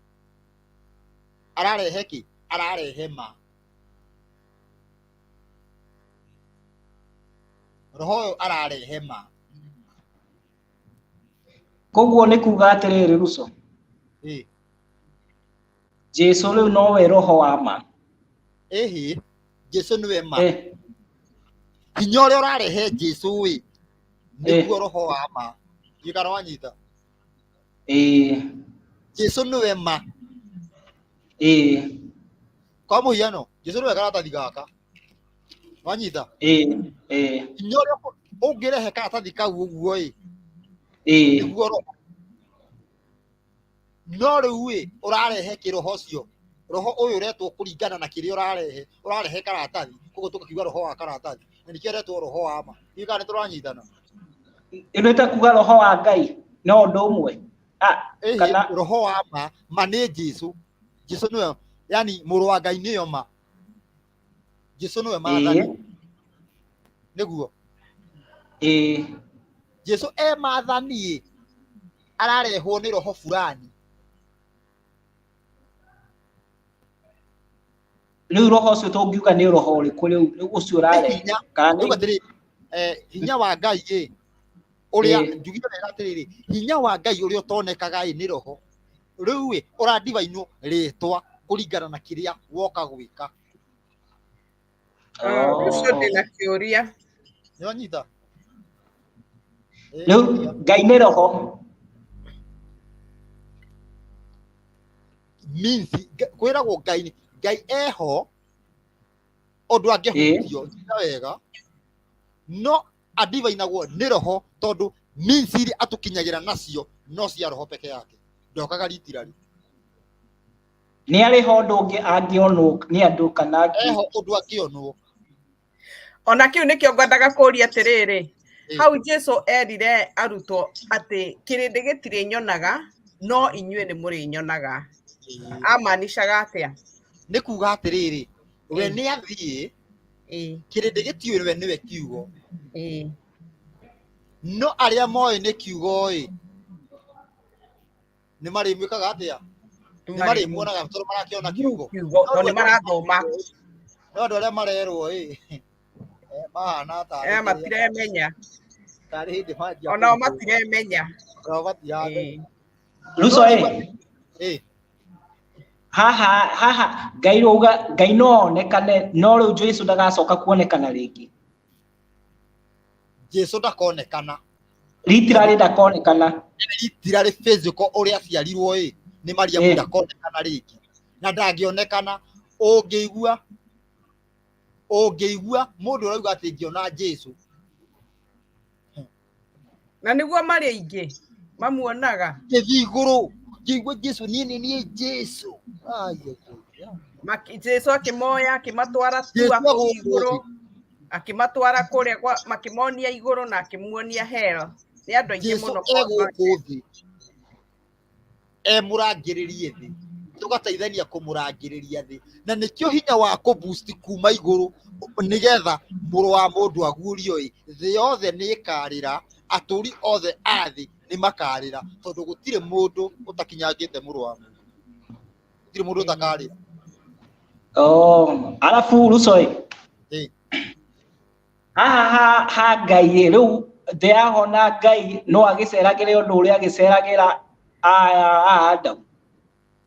Ararehe kĩ? Ararehe ma. Roho ũyũ ararehe ma. Koguo nĩ kuga atĩrĩrĩ Ruco. Jesu rĩu nowe roho wa ma. Ĩhĩ, Jesu nĩwe ma. Hinya ũrĩa ũrarehe Jesu ĩ, nĩguo roho wa ma. Ndiũĩ kana wanyita. Jesu nĩwe ma. Kwa mũhiano, Jesu nĩwe karatathi gaka. Wanyita? Hinya ũrĩa ũngĩrehe karatathi kau ũguo ĩ, nĩguo roho. No rĩu ĩ, ũrarehe kĩroho ũcio. Roho ũyũ ũretwo kũringana na kĩrĩa ũrarehe. Ũrarehe karatathi, koguo tũgakiuga roho wa karatathi. Na nĩkĩo ũretwo roho wa ma. Ndiũĩ kana nĩtũranyitana. Ĩno ĩtakuga roho wa Ngai no ũndũ ũmwe. Ĩhĩ, Kana roho wa ma, ma nĩ Jesu. Jesu nĩwe, yani mũrũ wa Ngai nĩyo ma. Jesu nĩwe maathani. Nĩguo. Jesu e maathani ĩ, ararehwo nĩ roho fulani. Rĩu roho ũcio tũngiuga nĩ roho ũrĩkũ rĩu ũcio ũrarehe? Hinya, Kana rĩu atĩrĩrĩ, hinya wa Ngai ĩ, ũrĩa njugire wega atĩrĩrĩ, hinya wa Ngai ũrĩa ũtonekaga ĩ nĩ roho. Rĩu ĩ, ũrandibainwo rĩtwa kũringana na kĩrĩa woka gwĩka. Ũcio ndĩna kĩũria. Nĩwanyita? Rĩu Ngai nĩ roho. Means, kwĩragwo Ngai, Ngai eho ũndũ angĩhutio, nyita wega, no andibainagwo nĩ roho tondũ means iria atũkinyagĩra nacio no cia roho peke yake, ndokaga ritirari. Nĩ arĩ ho ũndũ ũngĩ angĩonwo nĩ andũ kana angĩ? Eho ũndũ angĩonwo. Ona kĩu nĩkĩo ngwendaga kũũria atĩrĩrĩ, hau Jesu erire arutwo atĩ kĩrĩndĩ gĩtirĩ nyonaga no inyuĩ nĩ mũrĩnyonaga. Amaanishaga atĩa? Nĩ kuga atĩrĩrĩ, we nĩ athiĩ, kĩrĩndĩ gĩtiũĩ we nĩwe kiugo. No arĩa moĩ nĩ kiugo ĩ, nĩ marĩmwĩkaga atĩa? Nĩ marĩmuonaga tondũ marakĩona kiugo. Kiugo, tondũ nĩ marathoma. No andũ arĩa marerwo ĩ, mahana tarĩ Matiremenya. Tarĩ hĩndĩ manjia Onao kũrutwo. matiremenya. Onao matiramenya. Ruco ĩ. Haha haha Ngai rauga Ngai no onekane no rĩu Jesu ndagacoka kuonekana rĩngĩ. Jesu ndakonekana. Literally ndakonekana. Literally physical ũrĩa aciarirwo ĩ nĩ Mariamu ndakonekana rĩngĩ. Na ndangĩonekana. Ũngĩigua mũndũ ũrauga atĩ ngĩona Jesu. Na nĩguo marĩ aingĩ mamuonaga. Ngĩthiĩ igũrũ ngĩigua Jesu niĩ nĩ niĩ Jesu. Jesu akĩmoya akĩmatwara Jesu tua kũu agũkũ igũrũ, thĩ. akĩmatwara kũrĩa kwa makĩmonia igũrũ na akĩmuonia hell. Nĩ andũ aingĩ Jesu mũno e gũkũ thĩ emũrangĩrĩrie thĩ, tũgateithania kũmũrangĩrĩria thĩ, na nĩkĩo hinya wa kũboost kuma igũrũ nĩgetha mũrũ wa mũndũ aguũrio ĩ, thĩ yothe nĩ ĩkarĩra, atũri othe a thĩ nĩ makarĩra, tondũ gũtirĩ mũndũ ũtakinyangĩte mũrũ wa mũndũ, gũtirĩ mũndũ ũtakarĩra. Oh, alafu Ruco ĩ. Haha ha Ngai ĩ, rĩu thĩ yahona Ngai no agĩceragĩre ũndũ ũrĩa agĩceragĩra Adamu.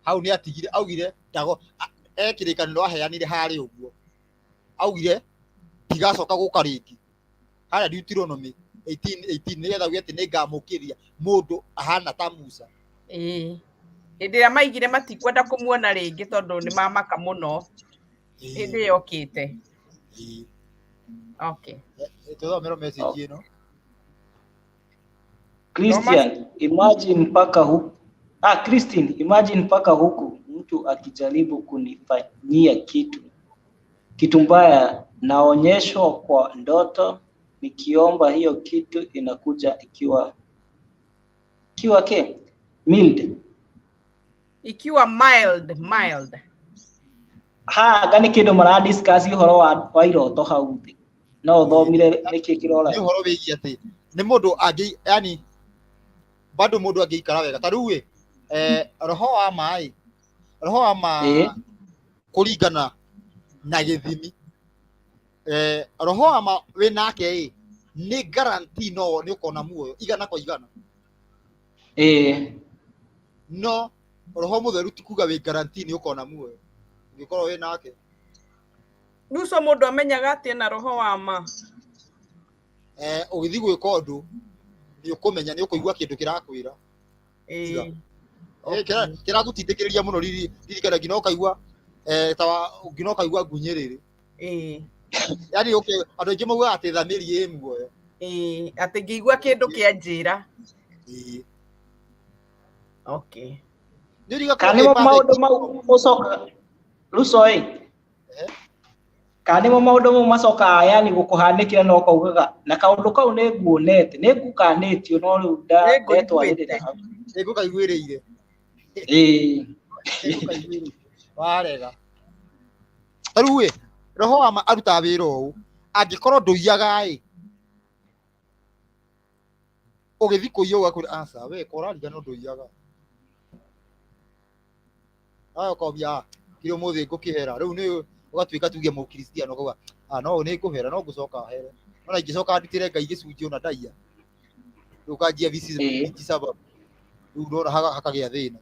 Hau nĩ atigire, augire ndago kĩrĩkanĩro aheanire harĩa ũguo, augire ndigacoka gũka rĩngĩ harĩa Deuteronomy 18:18 nĩgetha auge atĩ nĩngamũkĩria mũndũ ahana ta Musa. Hĩndĩ ĩrĩa maigire matikwenda kũmuona rĩngĩ tondũ nĩ mamaka mũno hĩndĩ ĩyo okĩte. Okay. Tũthomere message ĩno. Christian, imagine mpaka huku. Christine, imagine mpaka huku mtu akijaribu kunifanyia kitu mbaya, naonyeshwa kwa ndoto, nikiomba hiyo kitu inakuja ikiwa ke mild. Ikiwa mild, mild. Ha, anga nĩ kĩndũ mara discuss ũhoro wa iroto hau thĩ. No ũthomire nĩkĩ kĩrora. Nĩ ũhoro wĩgiĩ atĩ nĩ mũndũ angĩ, yani bado mũndũ angĩikara wega ta rĩu ĩ, roho wa ma ĩ, roho wa ma kũringana na gĩthimi, roho wa ma wĩ nake ĩ, nĩ guarantee no nĩ ũkona muoyo igana kwa igana. No Roho Mũtheru ti kuga wĩ guarantee nĩ ũkona muoyo ũngĩkorwo wĩ nake. Ruco mũndũ amenyaga atĩ ena roho wa ma? Ũgĩthiĩ gwĩka ũndũ nĩ ũkũmenya, nĩ ũkũigua kĩndũ kĩrakwĩra. Tiga. Kĩragũtindĩkĩrĩria mũno, ririkana nginya ũkaigua ta nginya ũkaigua ngunyĩrĩrĩ. Yaani okay, andũ aingĩ maugaga atĩ thamiri ĩ muoyo. Ĩĩ, atĩ ngĩigua kĩndũ kĩanjĩra. Ĩĩ. Okay. Nĩ ũriga Kana korwo nĩmo wĩ perfect. maũndũ mau ũcoka Ruco ĩ, kana nĩmo maũndũ mau macokaga yani gũkũhanĩkĩra na ũkaugaga na kaũndũ kau nĩ nguonete, nĩ ngukanĩtio, no rĩu ndetwarĩrĩra hau. Nĩ ngũkaiguĩrĩire. Ĩĩ. Nĩ ngũkaiguĩrĩire. Warega. Ta rĩu ĩ, roho wa ma arutaga wĩra ũũ, angĩkorwo ndũiyaga ĩ, ũgĩthiĩ kũiya ũgakwĩra aca we ko ũrariganĩrwo ndũiyaga. Nawe ũkauga kiri ũmũthĩ ngũkĩhera, rĩu nĩ ũgatuĩka tuge mũkristiano ũkauga ah no nĩ ngũhera no ngũcoka here, no na ingĩcoka ndutĩre Ngai gĩcunjĩ ona ndaiya, rĩu ũkanjia vici sababu, rĩu ndona hakagĩa thĩna.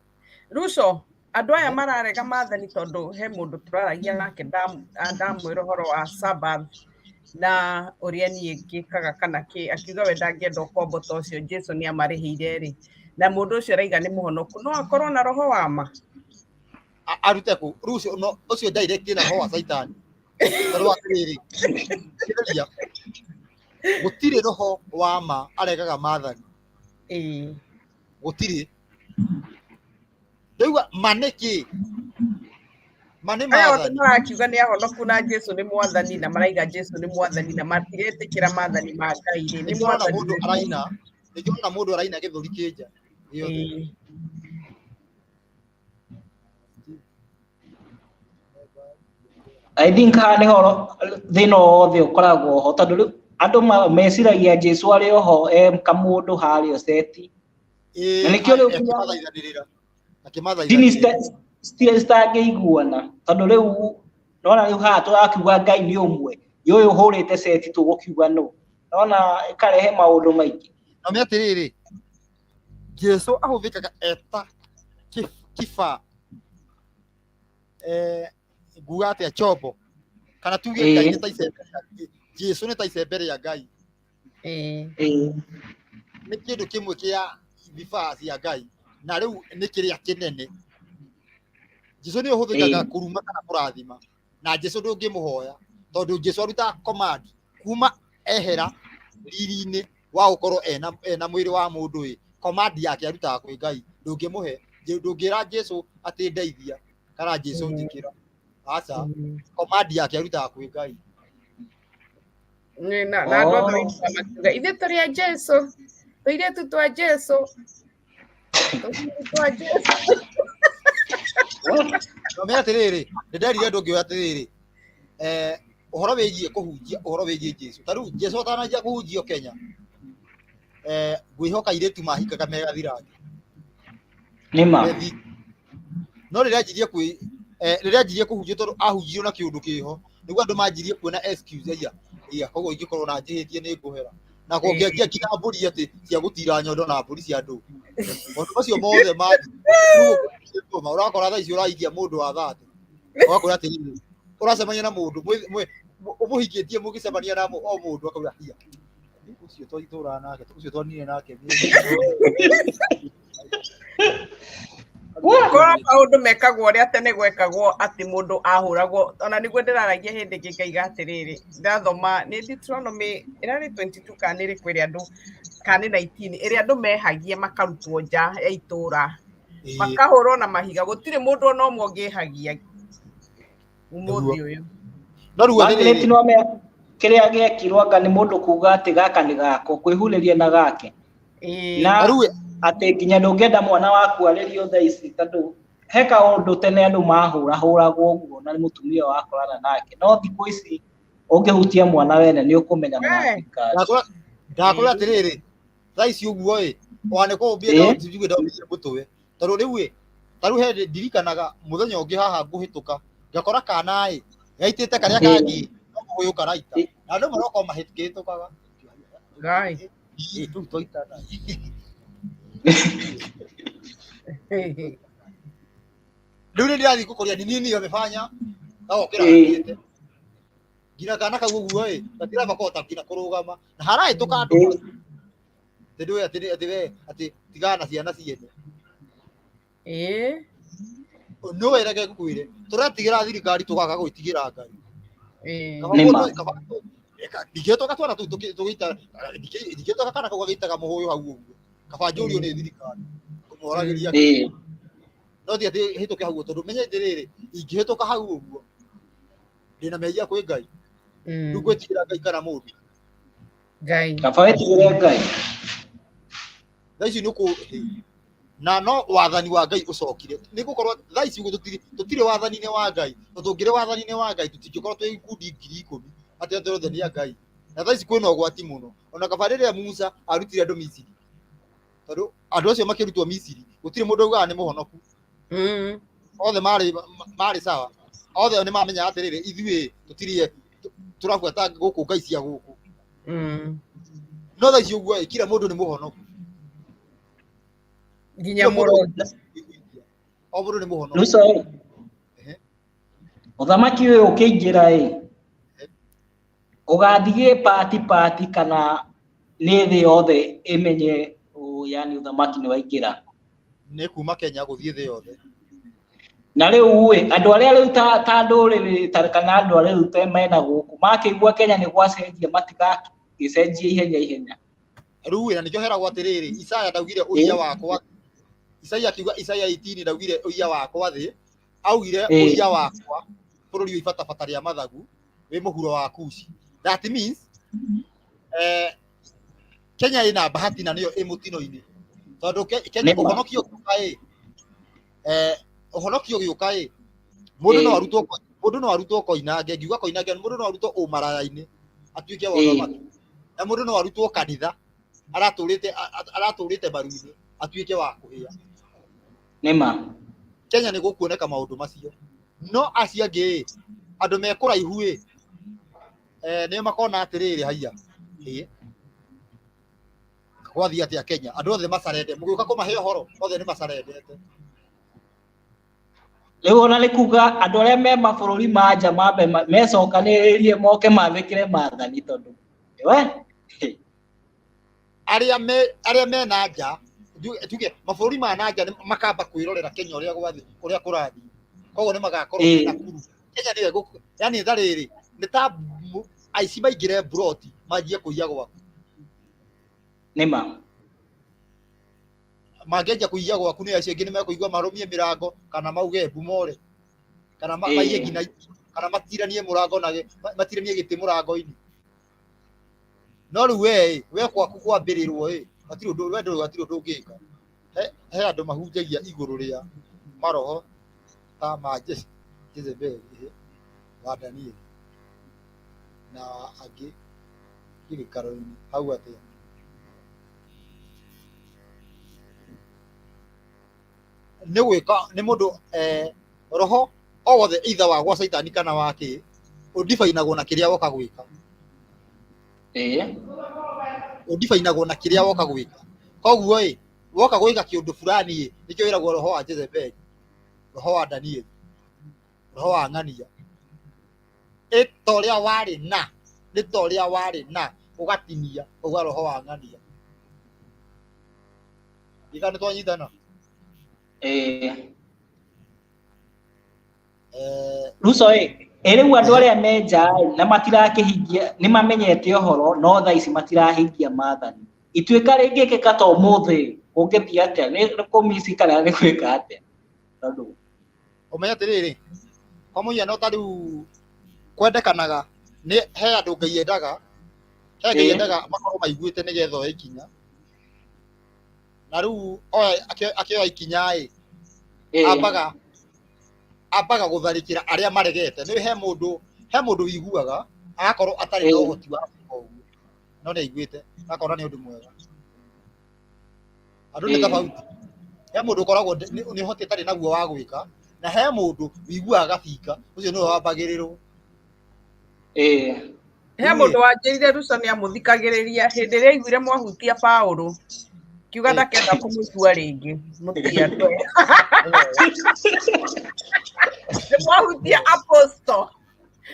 Ruco, andũ aya mararega maathani tondũ he mũndũ tũraragia nake ndamwĩra ũhoro wa Sabbath na ũrĩa niĩ ngĩkaga kana kĩ, akiuga we ndangĩenda ũkombo ta ũcio, Jesu nĩ amarĩhĩire rĩ, na mũndũ ũcio araiga nĩ mũhonoku, no akorwo na roho wa ma? Arute kũ? Rĩu ũcio no ũcio direct na roho wa Saitani, tondũ atĩrĩrĩ, thikĩrĩria, gũtirĩ roho wa ma aregaga maathani. Gũtirĩ. Ndaigua ma nĩ kĩ? Ma nĩ Aya othe maathani. Marakiuga nĩ ahonoku na Jesu nĩ mwathani, na maraiga Jesu nĩ mwathani na matiretĩkĩra maathani ma Ngai rĩ, nĩ Nĩkĩo ũrona mwathani mũndũ ũrĩkũ? araina, nĩkĩo ũrona mũndũ araina gĩthũri kĩnja gĩothe. I think haha nĩho thĩna wothe ũkoragwo ho, tondũ rĩu andũ meciragia Jesu arĩ oho e kamũndũ harĩa ceti. Na nĩkĩo rĩu nginya Akĩmathaithanĩrĩra. ndini Akĩmathaithanĩrĩra. Citangĩiguana, tondũ rĩu nona rĩu haha tũrakiuga Ngai nĩ ũmwe, nĩ ũyũ ũhũrĩte ceti tũgũkiuga nũ, nona ĩkarehe maũndũ maingĩ. Na nĩ atĩrĩrĩ, Jesu ahũthĩkaga eta kĩbaa, nguga atĩa, chombo, kana tuge Ngai nĩ ta icembe rĩa Jesu, nĩ ta icembe rĩa Ngai. Nĩ kĩndũ kĩmwe kĩa vifaa cia Ngai, na rĩu nĩ kĩrĩa kĩnene. Jesu nĩ ũhũthĩkaga kũruma kana kũrathima, na Jesu ndũngĩmũhoya tondũ Jesu arutaga command kuma ehera riri-inĩ wa gũkorwo ena mwĩrĩ wa mũndũ ĩ, command yake arutaga kwĩ Ngai. Ndũngĩmũhe, ndũngĩra Jesu atĩ ndeithia kana Jesu njĩkĩra, aca, command yake arutaga kwĩ Ngai. Na andũ othe maiguaga makiuga ithuĩ tũrĩ a Jesu, tũirĩtu twa Jesu, tũirĩtu twa Jesu. No menya atĩrĩrĩ, nĩ nderire andũ ngĩũra atĩrĩrĩ, ũhoro wĩgiĩ kũhunjia ũhoro wĩgiĩ Jesu, ta rĩu Jesu atananjia kũhunjio Kenya, ngwĩhoka airĩtu mahikaga me gathirange. Nĩma. No rĩrĩa anjirie kwĩ rĩrĩa anjirie kũhunjia, tondũ ahunjirio na kĩũndũ kĩho, nĩguo andũ manjirie kuona excuse, aya iya, koguo ingĩkorwo na njĩhĩtie nĩ ngũhera, na kũngĩanjia nginya mbũri atĩ cia gũtira nyondo na mbũri cia andũ, maũndũ macio mothe ma ũrakora thaa ici ũrahikia mũndũ wa 30, ũgakora atĩrĩrĩ, ũracemania na mũndũ ũmũhikĩtie, mũgĩcemania na o mũndũ akauga iya, ũcio twatũraga nake, ũcio twanire nake. Korwo maũndũ mekagwo ũrĩa tene gwekagwo, atĩ mũndũ ahũragwo, ona nĩguo ndĩraragia hĩndĩ ĩngĩ ngaiga atĩrĩrĩ, ndathoma nĩ Deuteronomy ĩrarĩ 22 kana nĩ ĩrĩkũ ĩrĩa andũ, kana nĩ 19 ĩrĩa andũ mehagia makarutwo nja ya itũra, makahũrwo na mahiga, gũtirĩ mũndũ ona ũmwe ũngĩhagia ũmũthĩ ũyũ. No rĩu Margaret, atĩrĩrĩ, no me kĩrĩa gĩekirwo anga nĩ mũndũ kuga atĩ gaka nĩ gako kwĩhurĩria na gake na Na rĩu atĩ nginya ndũngĩenda mwana waku arĩrio thaa ici, tondũ he kaũndũ tene andũ mahũrahũragwo ũguo na mũtumia wakorana nake, no thikũ ici ũngĩhutia mwana wene nĩ ũkũmenya na thirikari. Ndakũra atĩrĩrĩ, thaa ici ũguo ĩ, ona nĩ kũmbia njuge ndaumire mũtwe, tondũ rĩu ĩ, ta rĩu he ndirikanaga mũthenya ũngĩ haha ngũhĩtũka ngakora kana ĩ gaitĩte karĩa kangĩ, no kũgũyũ karaita, na andũ maroka mahĩtũkaga. Ngai. Ĩ, tũu twaitana. Rĩu nĩ ndĩrathiĩ gũkoria ni nini amefanya gagokĩra Ĩĩ. gathiĩte nginya kana kau ũguo ĩ gatiramba kũhota nginya kũrũgama na harahĩtũka andũ Ĩĩ. atĩ ndũĩ atĩ atĩ we atĩ tigana na ciana ciene. Ĩĩ. No reke ngwĩre, tũretigĩra thirikari tũkaga gwĩtigĩra Ngai. Ĩĩ. Kaba Nĩ ma. mũndũ kaba ndingĩhĩtũka twana tũu tũgĩita, ndingĩhĩtũka kana kau gagĩitaga mũhũyũ hau ũguo, kaba njũrio nĩ thirikari kũmoragĩria. Ĩĩ. No ti atĩ hĩtũke hau ũguo, tondũ menye atĩrĩrĩ, ingĩhĩtũka hau ũguo ndĩna mehia kwĩ Ngai. Rĩu ngwĩtigĩra Ngai kana mũndũ? Ngai. Kaba wĩtigĩre Ngai. Thaa ici nĩ kũ na no wathani wa Ngai ũcokire, nĩ gũkorwo thaa ici ũguo tũtirĩ wathani-inĩ wa Ngai. Tondũ tũngĩrĩ wathani-inĩ wa Ngai tũtingĩkorwo twĩ ikundi 10,000 atĩ atĩ othe nĩ a Ngai. Na thaa ici kwĩna ũgwati mũno, ona kaba rĩrĩa Musa arutire andũ Misiri, tondũ andũ acio makĩrutwo Misiri gũtirĩ mũndũ augaga nĩ mũhonoku. Othe marĩ sawa, othe nĩ mamenyaga atĩrĩrĩ, ithuĩ tũtirĩ tũrabuata gũkũ ngai cia gũkũ. No thaa ici ũguo ĩ, kila mũndũ nĩ mũhonoku. Nginya Kila mũndũ mũrogi. O mũndũ nĩ mũhonoku. Ruco ĩ, Ehe. ũthamaki ũyũ ũkĩingĩra ĩ, ũgathiĩ pati pati kana nĩ thĩ yothe ĩmenye yani ũthamaki nĩ waingĩra? Nĩ kuma Kenya gũthiĩ thĩ yothe. Na rĩu ĩ, andũ arĩa rĩu ta ndũrĩrĩ ta kana andũ arĩa rĩu ta mena gũkũ makĩigua Kenya nĩ gwacenjia, matigagĩcenjie ihenya ihenya. Rĩu ĩ, na nĩkĩo heragwo atĩrĩrĩ, Isaya ndaugire ũiya wakwa, Isaia akiuga, Isaia 18 ndaugire ũiya wakwa thĩ, augire ũiya wakwa bũrũri wa ibatabata rĩa mathagu wĩ mũhuro wa Kushi. That means Kenya ĩna bahati na nĩyo ĩ mũtino-inĩ, tondũ Kenya Nĩma. ũhonokio ũgĩũka ĩ, ũhonokio ũgĩũka ĩ, mũndũ no arutwo, mũndũ no arutwo koinange, ngiuga koinange, mũndũ no arutwo ũmaraya-inĩ atuĩke wa ũthamaki, na mũndũ no arutwo kanitha aratũrĩte maru-inĩ atuĩke wa kũhĩa. Nĩma. Kenya nĩ gũkuoneka maũndũ macio, no acio angĩ ĩ, andũ me kũraihu ĩ, nĩo makona atĩrĩrĩ, haiya ĩ gwathiĩ atĩa Kenya, andũ othe macarende, mũgĩũka kũmahe ũhoro othe nĩ macarendete. Rĩu ona nĩ kuga andũ arĩa me mabũrũri ma nja mambe mecokanĩrĩrie moke mathĩkĩre maathani, tondũ we Arĩa me na nja, tuge mabũrũri ma na nja nĩ makamba kwĩrorera Kenya ũrĩa gwathiĩ, ũrĩa kũrathiĩ, koguo nĩ magakorwo mena kuru Kenya nĩyo yani tha rĩrĩ nĩ ta aici maingĩre mburoti manjie kũiya gwaku. Nĩma. Mangĩanjia kũiya gwaku nĩ acio angĩ nĩ mekũigua marũmie mĩrango kana mauge mbu more kana maiye nginya, kana matiranie mũrango na matiranie gĩtĩ mũrango-inĩ. No rĩu we ĩ, we gwaku kwambĩrĩrwo ĩ, hatirĩ ũndũ, we ndũĩ hatirĩ ũndũ ũngĩka. He andũ mahunjagia igũrũ rĩa maroho ta ma Jezebeli wa Danieli na angĩ gĩikaro-inĩ hau atĩa? Nĩ gwĩka nĩ mũndũ roho o wothe either wa gwa caitani kana wa kĩ, ũdibainagwo na kĩrĩa woka gwĩka. Ũdibainagwo na kĩrĩa woka gwĩka. Koguo ĩ, woka gwĩka kĩũndũ fulani ĩ, nĩkĩo wĩragwo roho wa Jezebeli, roho wa Danieli, roho wa ng'ania. Ĩ ta ũrĩa warĩ na, nĩ ta ũrĩa warĩ na, ũgatinia, ũga roho wa ng'ania. Ika nĩ twanyitana? Ruco ĩ, ĩ rĩu andũ arĩa me nja ĩ, na matirakĩhingia, nĩ mamenyete ũhoro, no thaa ici matirahingia maathani. Ituĩka rĩngĩkĩka ta ũmũthĩ, kũngĩthiĩ atĩa? Nĩ kũmici kana nĩ gwĩka atĩa? Tondũ Ũmenye atĩrĩrĩ, kwa mũhiano ta rĩu kwendekanaga nĩ he andũ Ngai endaga, he Ngai endaga makorwo maiguĩte nĩgetha oe ikinya. Na rĩu akĩoya ikinya ĩ, ambaga gũtharĩkĩra arĩa maregete. Nĩ he mũndũ ũiguaga agakorwo atarĩ na ũhoti wa gwĩka ũguo, no nĩ aiguĩte akona nĩ ũndũ mwega. Andũ nĩ tofauti. He mũndũ ũkoragwo nĩ ũhoti atarĩ naguo wa gwĩka, na he mũndũ ũiguaga agabinga, ũcio nĩwe wambagĩrĩrwo. He mũndũ wanjĩrire Ruco nĩ amũthikagĩrĩria hĩndĩ ĩrĩa aiguire mwahutia Paũlũ. Akiuga ndakenda kũmũigua rĩngĩ mũtia andũ aya. Nĩ mwahutia apostle.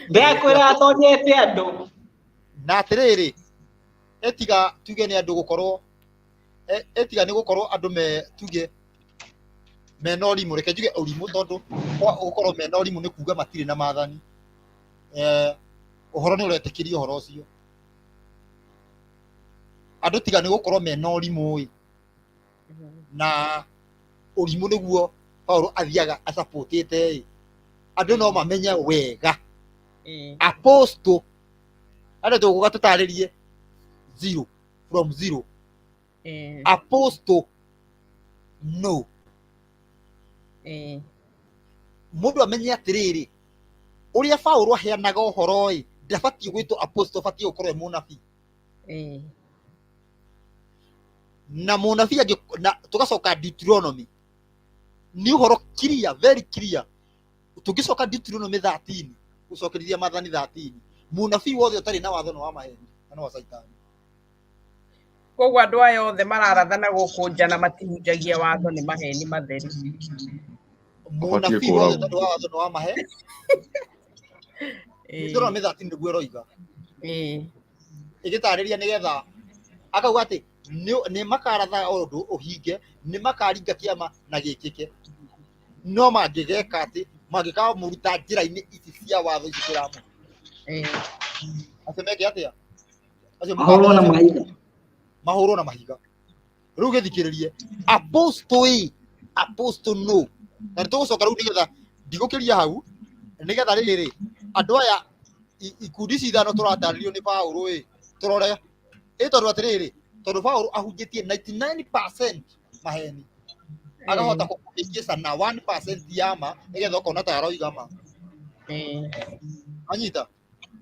Ndekwĩra atonyete andũ. Na atĩrĩrĩ, ĩtiga tuge nĩ andũ gũkorwo ĩtiga nĩ gũkorwo andũ me tuge mena ũrimũ, reke njuge ũrimũ tondũ gũkorwo mena ũrimũ nĩ kuga matirĩ na maathani. Ũhoro nĩ ũretĩkĩria ũhoro ũcio. Andũ tiga nĩ gũkorwo mena ũrimũ ĩ, na ũrimũ nĩguo Paulo athiaga acapũtĩte ĩ, andũ no mamenye wega apostle andũ tũgũka tũtarĩrie zero from zero. Apostle no mũndũ amenye atĩrĩrĩ, ũrĩa Paulo aheanaga ũhoro ĩ, ndabatiĩ gwĩtwo apostle, abatiĩ gũkorwo e mũnabii. Na mũnabii angĩ, na tũgacoka Deuteronomy nĩ ũhoro clear, very clear. Tũngĩcoka Deuteronomy 13 gũcokerithia maathani 13, mũnabii wothe ũtarĩ na watho nĩ wa maheni na nĩ wa Caitani. Koguo andũ aya othe mararathana gũkũ nja na matihunjagia watho nĩ maheni matheri. Mũnabii wothe ũtarĩ wa watho nĩ wa maheni. Deuteronomy 13 nĩguo ĩroiga, ĩgĩtarĩria nĩgetha akauga atĩ nĩ makaratha ũndũ ũhinge, nĩ makaringa kĩama na gĩkĩke, no mangĩgeka atĩ mangĩkamũruta njĩra-inĩ ici cia watho ici tũramũ acio meke atĩa? Acio mahũrwo na mahiga. Mahũrwo na mahiga. Rĩu gĩthikĩrĩrie apostle ĩ, apostle no na nĩ tũgũcoka rĩu nĩgetha ndigũkĩria hau, nĩgetha rĩrĩ andũ aya ikundi ici ithano tũratarĩrio nĩ Paũlũ ĩ, tũrore ĩ, tondũ atĩrĩrĩ, tondũ Paũlũ ahunjĩtie 99% maheni, akahota kũhĩngĩca na 1% ya ma nĩgetha ũkona ta aroiga ma. Anyita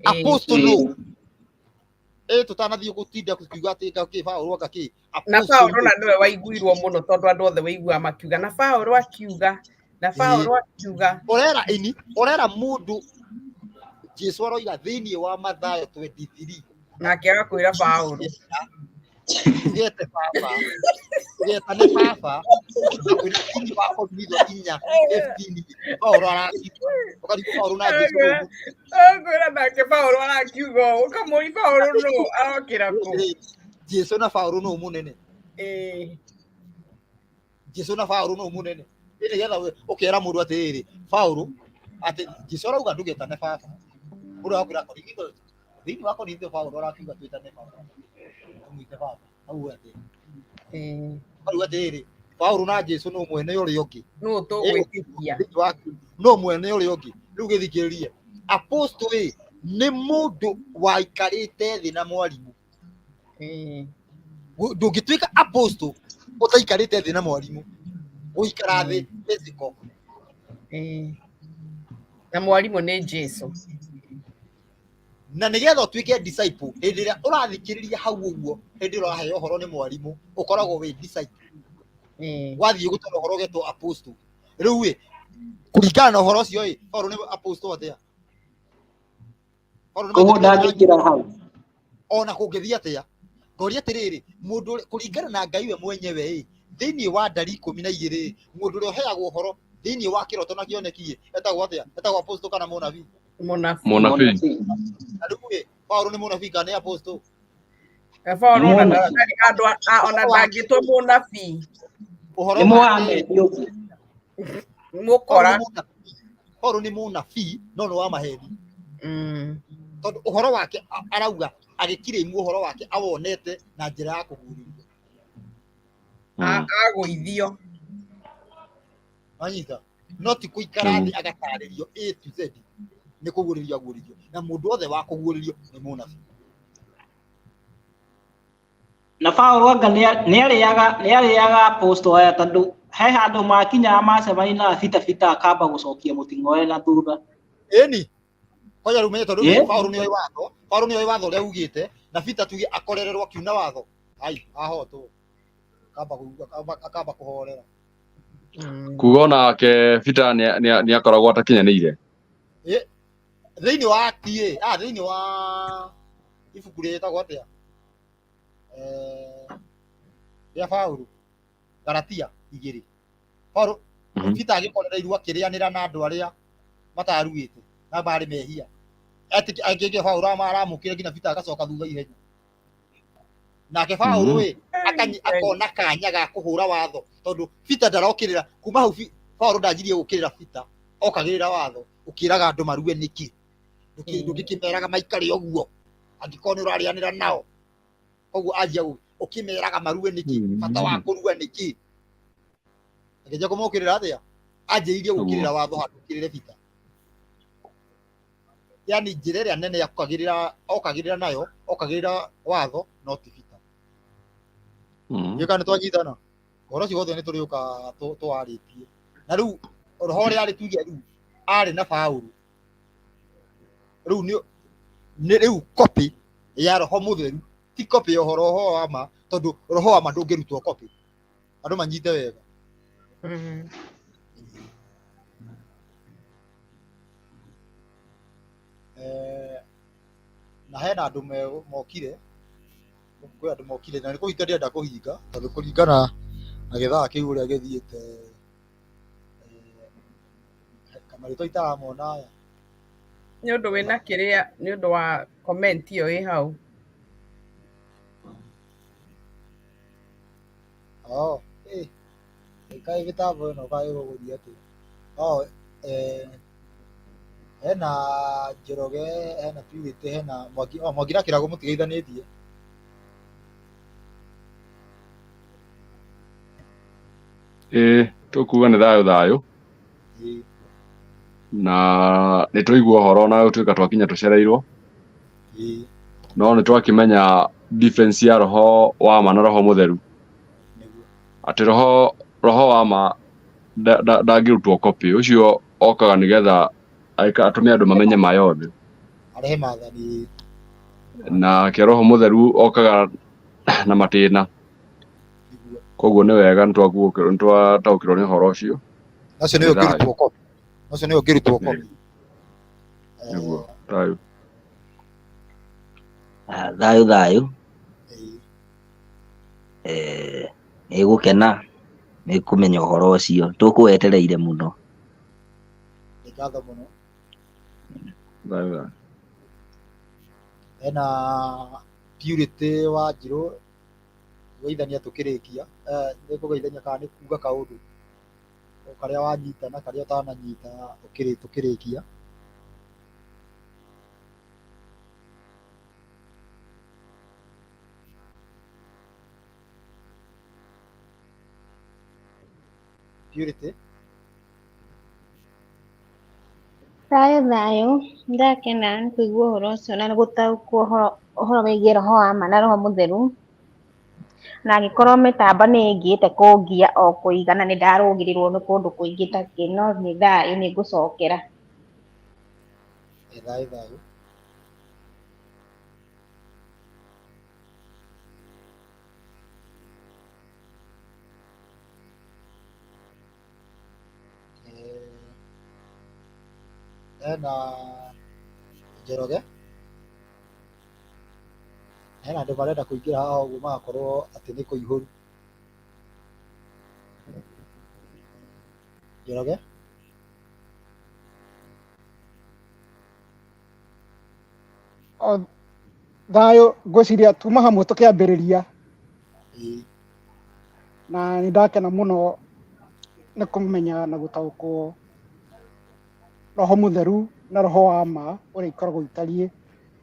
apostle no ĩ, tũtanathiĩ gũtinda kuga atĩ kĩ Paũlũ anga kĩ na apostle Paũlũ no. Na nĩwe waiguirwo mũno tondũ andũ othe waiguaga makiuga na Paũlũ akiuga na Paũlũ akiuga. Ũrera ini ũrera mũndũ Jesu aroiga thĩinĩ wa Mathayo 23, nake agakwĩra Paũlũ tugete baba, tugetane baba, na kwĩra thĩinĩ wa Korintho 4:15 Paũlũ arakiuga ũkarigwo Paũlũ na Jesu nũ. Agakwĩra nake Paũlũ arakiuga ũũ, ũkamũri Paũlũ nũ arokĩra kũ? Jesu na Paũlũ nũ mũnene? Jesu na Paũlũ nũ mũnene? Ĩ nĩgetha ũkera mũndũ atĩrĩrĩ, Paũlũ atĩ Jesu arauga ndũgetane baba, mũndũ agakwĩra Korintho, thĩinĩ wa Korintho Paũlũ arakiuga twĩtane baba, tũmwĩte baba, hau atĩ ũkauga atĩrĩrĩ, Paũlũ na Jesu nũ mwene ũrĩa ũngĩ? Nũ tũgwĩtĩkia? Thĩinĩ wa no mwene ũrĩa ũngĩ. Rĩu gĩthikĩrĩrie apostle ĩ, nĩ mũndũ waikarĩte thĩ na mwarimũ. Ndũngĩtuĩka apostle ũtaikarĩte thĩ na mwarimũ, gũikara thĩ physical. Na mwarimũ nĩ Jesu. Na nĩgetha ũtuĩke disciple, hĩndĩ ĩrĩa ũrathikĩrĩria hau ũguo, hĩndĩ ĩrĩa ũraheo ũhoro nĩ mwarimũ, ũkoragwo wĩ disciple. Wathiĩ gũtara ũhoro ũgetwo apostle. Rĩu ĩ, kũringana na ũhoro ũcio ĩ, Paũlũ nĩ apostle atĩa? Paũlũ nĩ Koguo metĩkĩtie ndangĩingĩra hau. Ona kũngĩthiĩ atĩa, ngoria atĩrĩrĩ, mũndũ kũringana na Ngai we mwenyewe ĩ, thĩinĩ wa ndari 12 ĩ, mũndũ ũrĩa ũheagwo ũhoro thĩinĩ wa kĩroto na kĩoneki ĩ, etagwo atĩa? Etagwo apostle kana mũnabii? Mũnabii. Mũnabii. Na rĩu ĩ, Paũlũ nĩ mũnabii kana nĩ apostle? Paũlũ ona Mũnabii. ndarĩ handũ ona ndangĩtwo mũnabii. Ũhoro Nĩ wake Mohamed ũguo. Mũkora. Paũlũ nĩ mũnabii no nĩ wa maheni. Tondũ ũhoro wake arauga agĩkirĩimwo ũhoro wake awonete na njĩra ya kũguũrĩrio. Agũithio. Wanyita? No ti kũikara thĩ agatarĩrio A to Z, nĩ kũguũrĩrio aguũrĩrio, na mũndũ wothe wa kũguũrĩrio nĩ mũnabii. Na Paũlũ anga nĩarĩaga apostle aya, tondũ he handũ makinyaga macemania na Bita, Bita akamba gũcokia mũting'oe na thutha. Ĩni kwanja rĩu menye tondũ Paũlũ nĩoĩ watho, Paũlũ nĩoĩ watho ũrĩa ugĩte, na Bita tuge akorererwo akiuna watho, ai ahotwo, akamba kũhorera. Kuga onake Bita nĩ akoragwo atakinyanĩire. Thĩinĩ wa TA, thĩinĩ wa ibuku rĩtagwo atĩa? Rĩa Paũlũ Galatia 2. Paũlũ Peter agĩkorereirwo akĩrĩanĩra na andũ arĩa mataruĩte na marĩ mehia. Angĩngĩ Paũlũ aramũkĩra nginya Peter agacoka thutha ihenya. Nake Paũlũ ĩ akona kanya ga kũhũra watho tondũ Peter ndarokĩrĩra kuma hau. Paũlũ ndanjirie gũkĩrĩra Peter, okagĩrĩra watho ũkĩraga andũ marue nĩkĩ, ndũngĩkĩmeraga maikare ũguo angĩkorwo nĩ ũrarĩanĩra nao. Koguo anjia ũkĩmeraga marue nĩkĩ, bata wa kũrua nĩkĩ? Akĩanjia kũmũkĩrĩra atĩa? Anjĩrĩirie gũkĩrĩra watho handũ ũkĩrĩre Peter. Yani njĩra ĩrĩa nene okagĩrĩra okagĩrĩra nayo, okagĩrĩra watho no ti Peter. Ndiũĩ kana nĩ twanyitana. Ũhoro ũcio wothe nĩ tũrĩũka tũwarĩtie. Na rĩu roho ũrĩa arĩ tuge rĩu arĩ na Paũlũ rĩu nĩ rĩu copy ya roho mũtheru, ti copy ya ũhoro roho wa ma, tondũ roho wa ma ndũngĩrutwo copy. Andũ manyite wega. Na hena andũ mokire, kwĩ andũ mokire na nĩ kũhinga ndĩrenda kũhinga tondũ kũringana na gĩthaa kĩu ũrĩa gĩthiĩte, marĩtwa itaramona aya. Nĩ ũndũ wĩna kĩrĩa, nĩ ũndũ wa comment ĩyo ĩ hau. Oh, kaĩ mĩtambo ĩno kaĩ gũgũthiĩ atĩa? Oh, hena Njoroge, hena Purity, hena Mwangi. Oh, Mwangi na Kĩrago mũtigeithanĩtie. Ĩĩ, tũkuga nĩ thayũ thayũ. Na nĩ twaigua ũhoro na gũtuĩka twakinya tũcereirwo. No nĩ twakĩmenya difference ya roho wa ma na roho mũtheru. Atĩ roho wa ma ndangĩrutwo copy, ũcio okaga nĩgetha atũme andũ mamenye ma yothe. Arehe maathani. Nake roho mũtheru okaga na matĩna. Koguo nĩ wega nĩ twataũkĩrwo nĩ ũhoro ũcio. Ũcio nĩwe ũngĩrutwo copy. Ũcio nĩwe ũngĩrutwo copy. Nĩguo, thayũ. Thayũ thayũ. Nĩ gũkena nĩ kũmenya ũhoro ũcio, tũkũwetereire mũno. Nĩ ngatho mũno. Thayũ thayũ. Hena Purity wa Njirũ, kũgeithania tũkĩrĩkia, nĩ kũgeithania kana nĩ kuga kaũndũ karĩa wanyita na karĩa ũtananyita tũkĩrĩkia. Purity. Thayũ thayũ, nĩndakena nĩ kũigua ũhoro ũcio na gũtaũkwo ũhoro wĩgiĩ roho wa ma na roho mũtheru. Na angĩkorwo mĩtambo nĩ ĩngĩte kũngia o kũigana, nĩ ndarũgĩrĩrwo nĩ kũndũ kũingĩ ta kĩ, no nĩ thayũ, nĩ ngũcokera. Thayũ thayũ. Hena Njoroge, hena andũ marenda kũingĩra haha ũguo magakorwo atĩ nĩ kũihũru. Njoroge. O thayũ, ngwĩciria tuma hamwe tũkĩambĩrĩria na nĩ ndakena mũno nĩ kũmenya na gũtaũkwo roho mũtheru na roho wa ma ũrĩa ikoragwo itariĩ,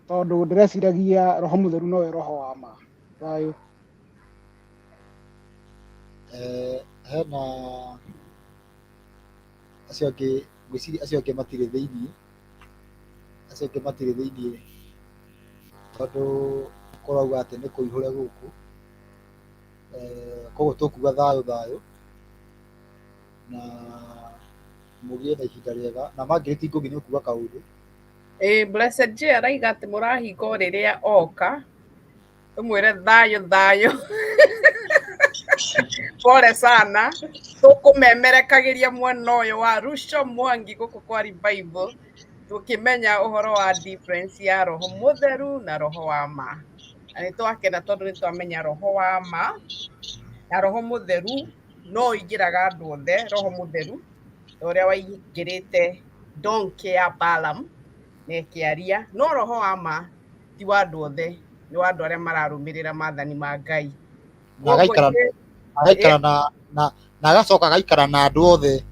tondũ ndĩreciragia roho mũtheru nowe roho wa ma. Thayũ. Hena acio angĩ, ngwĩciria acio angĩ matirĩ thĩiniĩ, acio angĩ matirĩ thĩiniĩ tondũ kũrauga atĩ nĩ kũihũre gũkũ. Koguo tũkuga thayũ thayũ na mũgĩe na ihinda rĩega. Na Margaret Ngugi nĩ ũkuga kaũndũ. Ĩĩ, Blessed J araiga atĩ mũrahinga o rĩrĩa oka, tũmwĩre thayũ thayũ. Pole sana, tũkũmemerekagĩria mwena ũyũ wa Ruco Mwangi gũkũ kwa Revival, tũkĩmenya ũhoro wa difference ya roho mũtheru na roho wa ma. Na nĩ twakena tondũ nĩ twamenya roho wa ma Na Roho Mũtheru no ũingĩraga andũ othe, Roho Mũtheru ta ũrĩa waingĩrĩte donkey ya Balaam na ĩkĩaria, no roho wa ma ti wa andũ othe, nĩ wa andũ arĩa mararũmĩrĩra maathani ma Ngai. Na agaikara agaikara na agacoka agaikara na andũ othe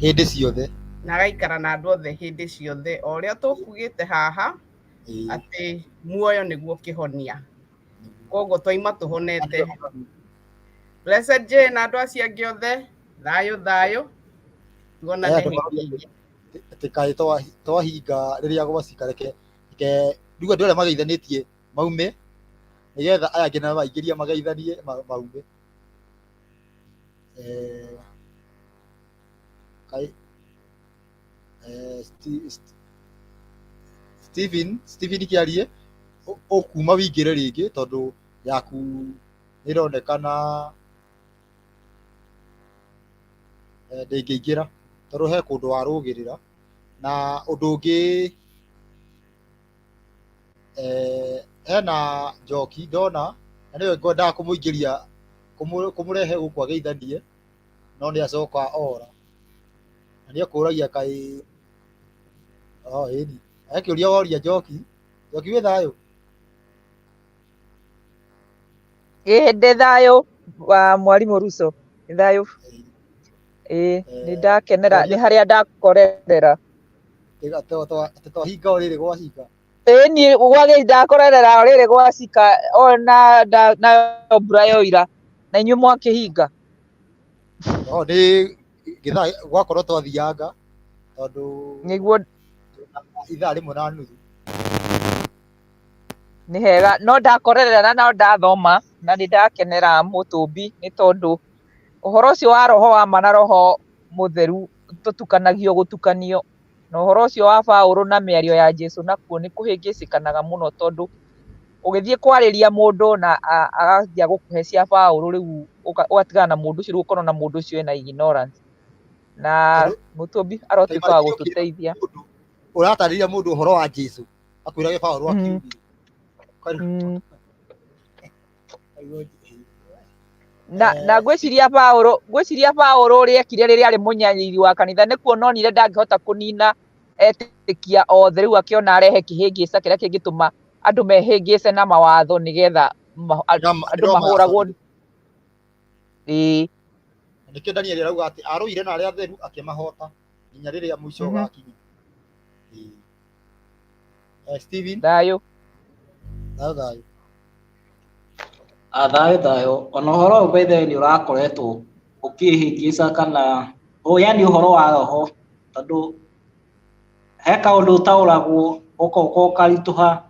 hĩndĩ ciothe. Na agaikara na andũ othe hĩndĩ ciothe, o ũrĩa tũkugĩte haha atĩ muoyo nĩguo kĩhonia. Koguo twaima tũhonete. Blessed Jane na andũ acio angĩ othe, thayũ thayũ, tuonane hĩndĩ ĩngĩ. Atĩ kaĩ twahinga rĩrĩa gwacika, reke reke rĩu andũ arĩa mageithanĩtie maume nĩgetha aya angĩ nao maingĩria mageithanie maume. Kaĩ Steven kĩarie ũkuma wĩingĩre rĩngĩ tondũ yaku nĩĩronekana ndĩngĩingĩra tondũ he kũndũ warũgĩrĩra. Na ũndũ ũngĩ, hena Njoki ndona na nĩwe ngwendaga kũmũingĩria kũmũrehe gũkũ ageithanie, no nĩ acoka ora na nĩ ekũragia kaĩ oh, ĩni he kĩũria woria Njoki. Njoki wĩ thayũ? Ĩĩ ndĩ thayũ wa mwarimũ Ruso, nĩ thayũ. Ĩĩ nĩ ndakenera nĩ harĩa ndakorerera. Atĩ twahinga o rĩrĩ gwahinga. Ĩĩ niĩ gwagĩ ndakorerera o rĩrĩ gwacika ona nayo mbura yoira na inyuĩ mwakĩhinga. No nĩ gĩthaa gwakorwo twathianga tondũ nĩguo ithaa rĩmwe na nuthu. Nĩ hega no ndakorerera na no ndathoma na nĩ ndakenera mũtũmbi nĩ tondũ ũhoro ũcio wa roho wa ma na roho mũtheru tũtukanagio gũtukanio, na ũhoro ũcio wa Paũlũ na mĩario ya Jesũ nakuo nĩ kũhĩngĩcĩkanaga mũno tondũ ũgĩthiĩ kwarĩria mũndũ na agathiĩ gũkũhe cia Paũlũ rĩu ũgatigana na mũndũ ũcio rĩu ũkona mũndũ ũcio ena ignorance na mũtũmbi arotuĩka wa gũtũteithia. Ũratarĩria mũndũ ũhoro wa Jesũ akwĩrage Paũlũ akiugire. Na ngwĩciria Paũlũ, ngwĩciria Paũlũ ũrĩa ekire rĩrĩa arĩ mũnyariri wa kanitha nĩ kuona onire ndangĩhota kũnina etĩkia othe, rĩu akĩona arehe kĩhĩngĩca kĩrĩa kĩngĩtũma andũ mehĩngĩce na mawatho nĩgetha andũ mahũragwo. Ĩĩ. Nĩkĩo Daniel arauga atĩ arũire na arĩa atheru akĩmahota nginya rĩrĩa mũico ũgakinya. Steven. Thayũ. Thayũ thayũ. Thayũ thayũ. Ona ũhoro ũyũ by the way nĩ ũrakoretwo ũkĩhĩngĩca kana yani ũhoro wa roho tondũ he kaũndũ ũtaũragwo ũgoka ũkaritũha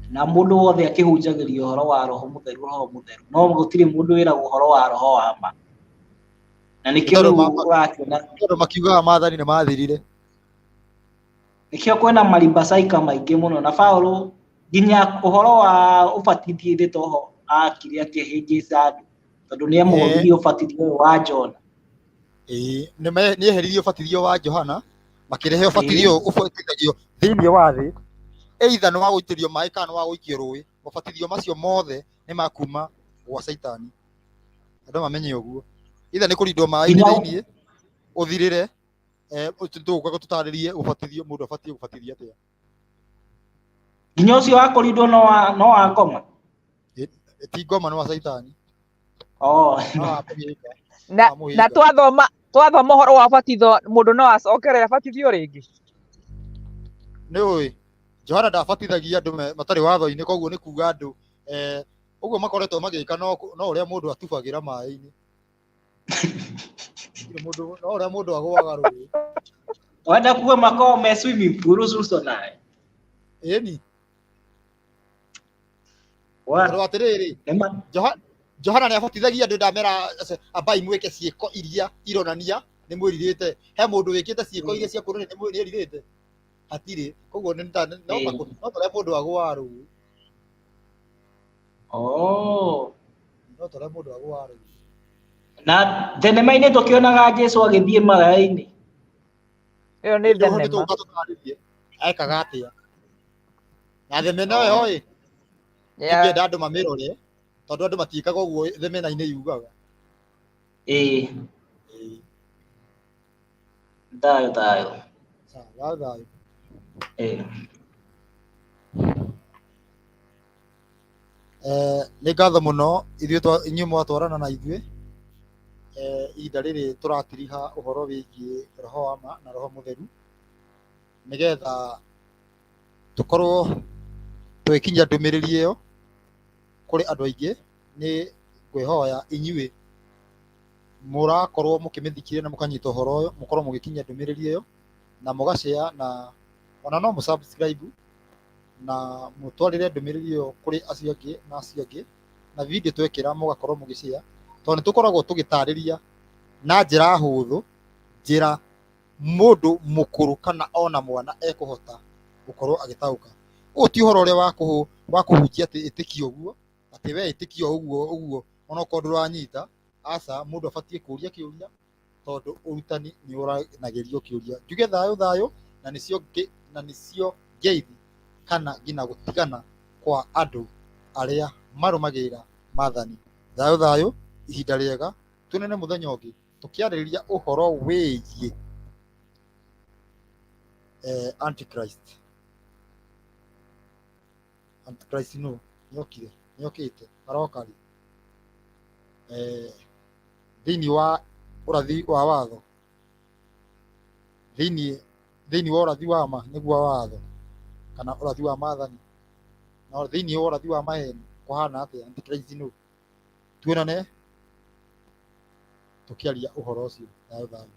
na mũndũ wothe akĩhunjagĩria ũhoro wa roho mũtheru, roho mũtheru, no gũtirĩ mũndũ wĩragwo ũhoro wa roho wa ma, na nĩkĩo rĩu ũrakĩona tondũ makiugaga maathani nĩ mathirire, nĩkĩo kwĩna maribacaika maingĩ mũno. Na Paũlũ nginya ũhoro wa ũbatithio ithe toho akire akĩhĩngĩca andũ tondũ nĩ amũhũthirie ũbatithio ũyũ wa Johana. Ĩĩ nĩ eheririe ũbatithio wa Johana makĩrehe ũbatithio ũyũ ũbatithagio thĩinĩ wa thĩ, either nĩ wa gũitĩrĩrio maĩ kana nĩ wa gũikio rũĩ. Mabatithio macio mothe nĩ ma kuma gwa Caitani, andũ mamenye ũguo. Either nĩ kũrindwo maĩ-inĩ thĩinĩ ũthirĩre, tũgũka tũtarĩrie ũbatithio mũndũ abatiĩ gũbatithio atĩa. Nginya ũcio wa kũrindwo no wa ngoma? Ti ngoma, nĩ wa Caitani. Oh. Na twathoma ũhoro wa ũbatitho mũndũ no acokerere abatithio rĩngĩ. Nĩ ũĩ Johana ndabatithagia andũ matarĩ watho-inĩ, koguo nĩ kuga andũ ũguo makoretwo magĩka no ũrĩa mũndũ atubagĩra maĩ-inĩ. No ũrĩa mũndũ agũaga rũĩ. Wenda kuga makoragwo me swimming pool ũcio nawe. Ĩni. Tondũ atĩrĩrĩ, Johana nĩ abatithagia andũ, ndamera ambai mwĩke ciĩko iria ironania nĩ mwĩrirĩte. He mũndũ wĩkĩte ciĩko iria cia kuonania nĩ erirĩte? Hatirĩ. Koguo no ta ũrĩa mũndũ agũaga rũĩ. Oh. No ta ũrĩa mũndũ agũaga rũĩ. Na thenema-inĩ tũkĩonaga Jesũ agĩthiĩ maĩ-inĩ. Ĩyo nĩ thenema. Tũgũka tũtarĩrie ekaga atĩa. Na thenema ĩyo ĩ ingĩenda andũ mamĩrore tondũ andũ matiĩkaga ũguo thenema-inĩ yugaga. Ĩĩ. Ĩĩ. Thayũ thayũ. Sawa, thayũ thayũ. Ĩĩ. Nĩ ngatho mũno ithuĩ inyuĩ mwatwarana na ithuĩ ihinda rĩrĩ tũratiriha ũhoro wĩgiĩ roho wa ma na roho mũtheru, nĩgetha tũkorwo tũgĩkinyia ndũmĩrĩri ĩyo kũrĩ andũ aingĩ. Nĩ ngwĩhoya inyuĩ mũrakorwo mũkĩmĩthikĩrĩria na mũkanyita ũhoro ũyũ, mũkorwo mũgĩkinyia ndũmĩrĩri ĩyo na mũgacare, na ona no mũ subscribe na mũtwarĩre ndũmĩrĩri ĩyo kũrĩ acio angĩ na acio angĩ, na video twekĩra mũgakorwo mũgĩshare, tondũ nĩ tũkoragwo tũgĩtarĩria na njĩra hũthũ, njĩra mũndũ mũkũrũ kana ona mwana ekũhota gũkorwo agĩtaũka. Ũyũ ti ũhoro ũrĩa wa kũhunjia atĩ ĩtĩkia ũguo, atĩ we ĩtĩkia ũguo ũguo onokorwo ndũranyita. Aca, mũndũ abatiĩ kũria kĩũria, tondũ ũrutani nĩ ũranagĩrio kĩũria. Njuge thayũ thayũ, na nĩcio ngeithi kana nginya gũtigana kwa andũ arĩa marũmagĩrĩra maathani. Thayũ thayũ, ihinda rĩega, tuonane mũthenya ũngĩ tũkĩarĩrĩria ũhoro wĩgiĩ Antichrist. Antichrist nũ? Nĩokire, nĩokĩte, aroka rĩ? Thĩinĩ wa ũrathi wa watho, thĩinĩ wa ũrathi wa ma nĩguo watho, kana ũrathi wa maathani, na thĩinĩ wa ũrathi wa maheni kũhana atĩa? Antichrist nũ? Tuonane tũkĩaria ũhoro ũcio. Thayũ thayũ.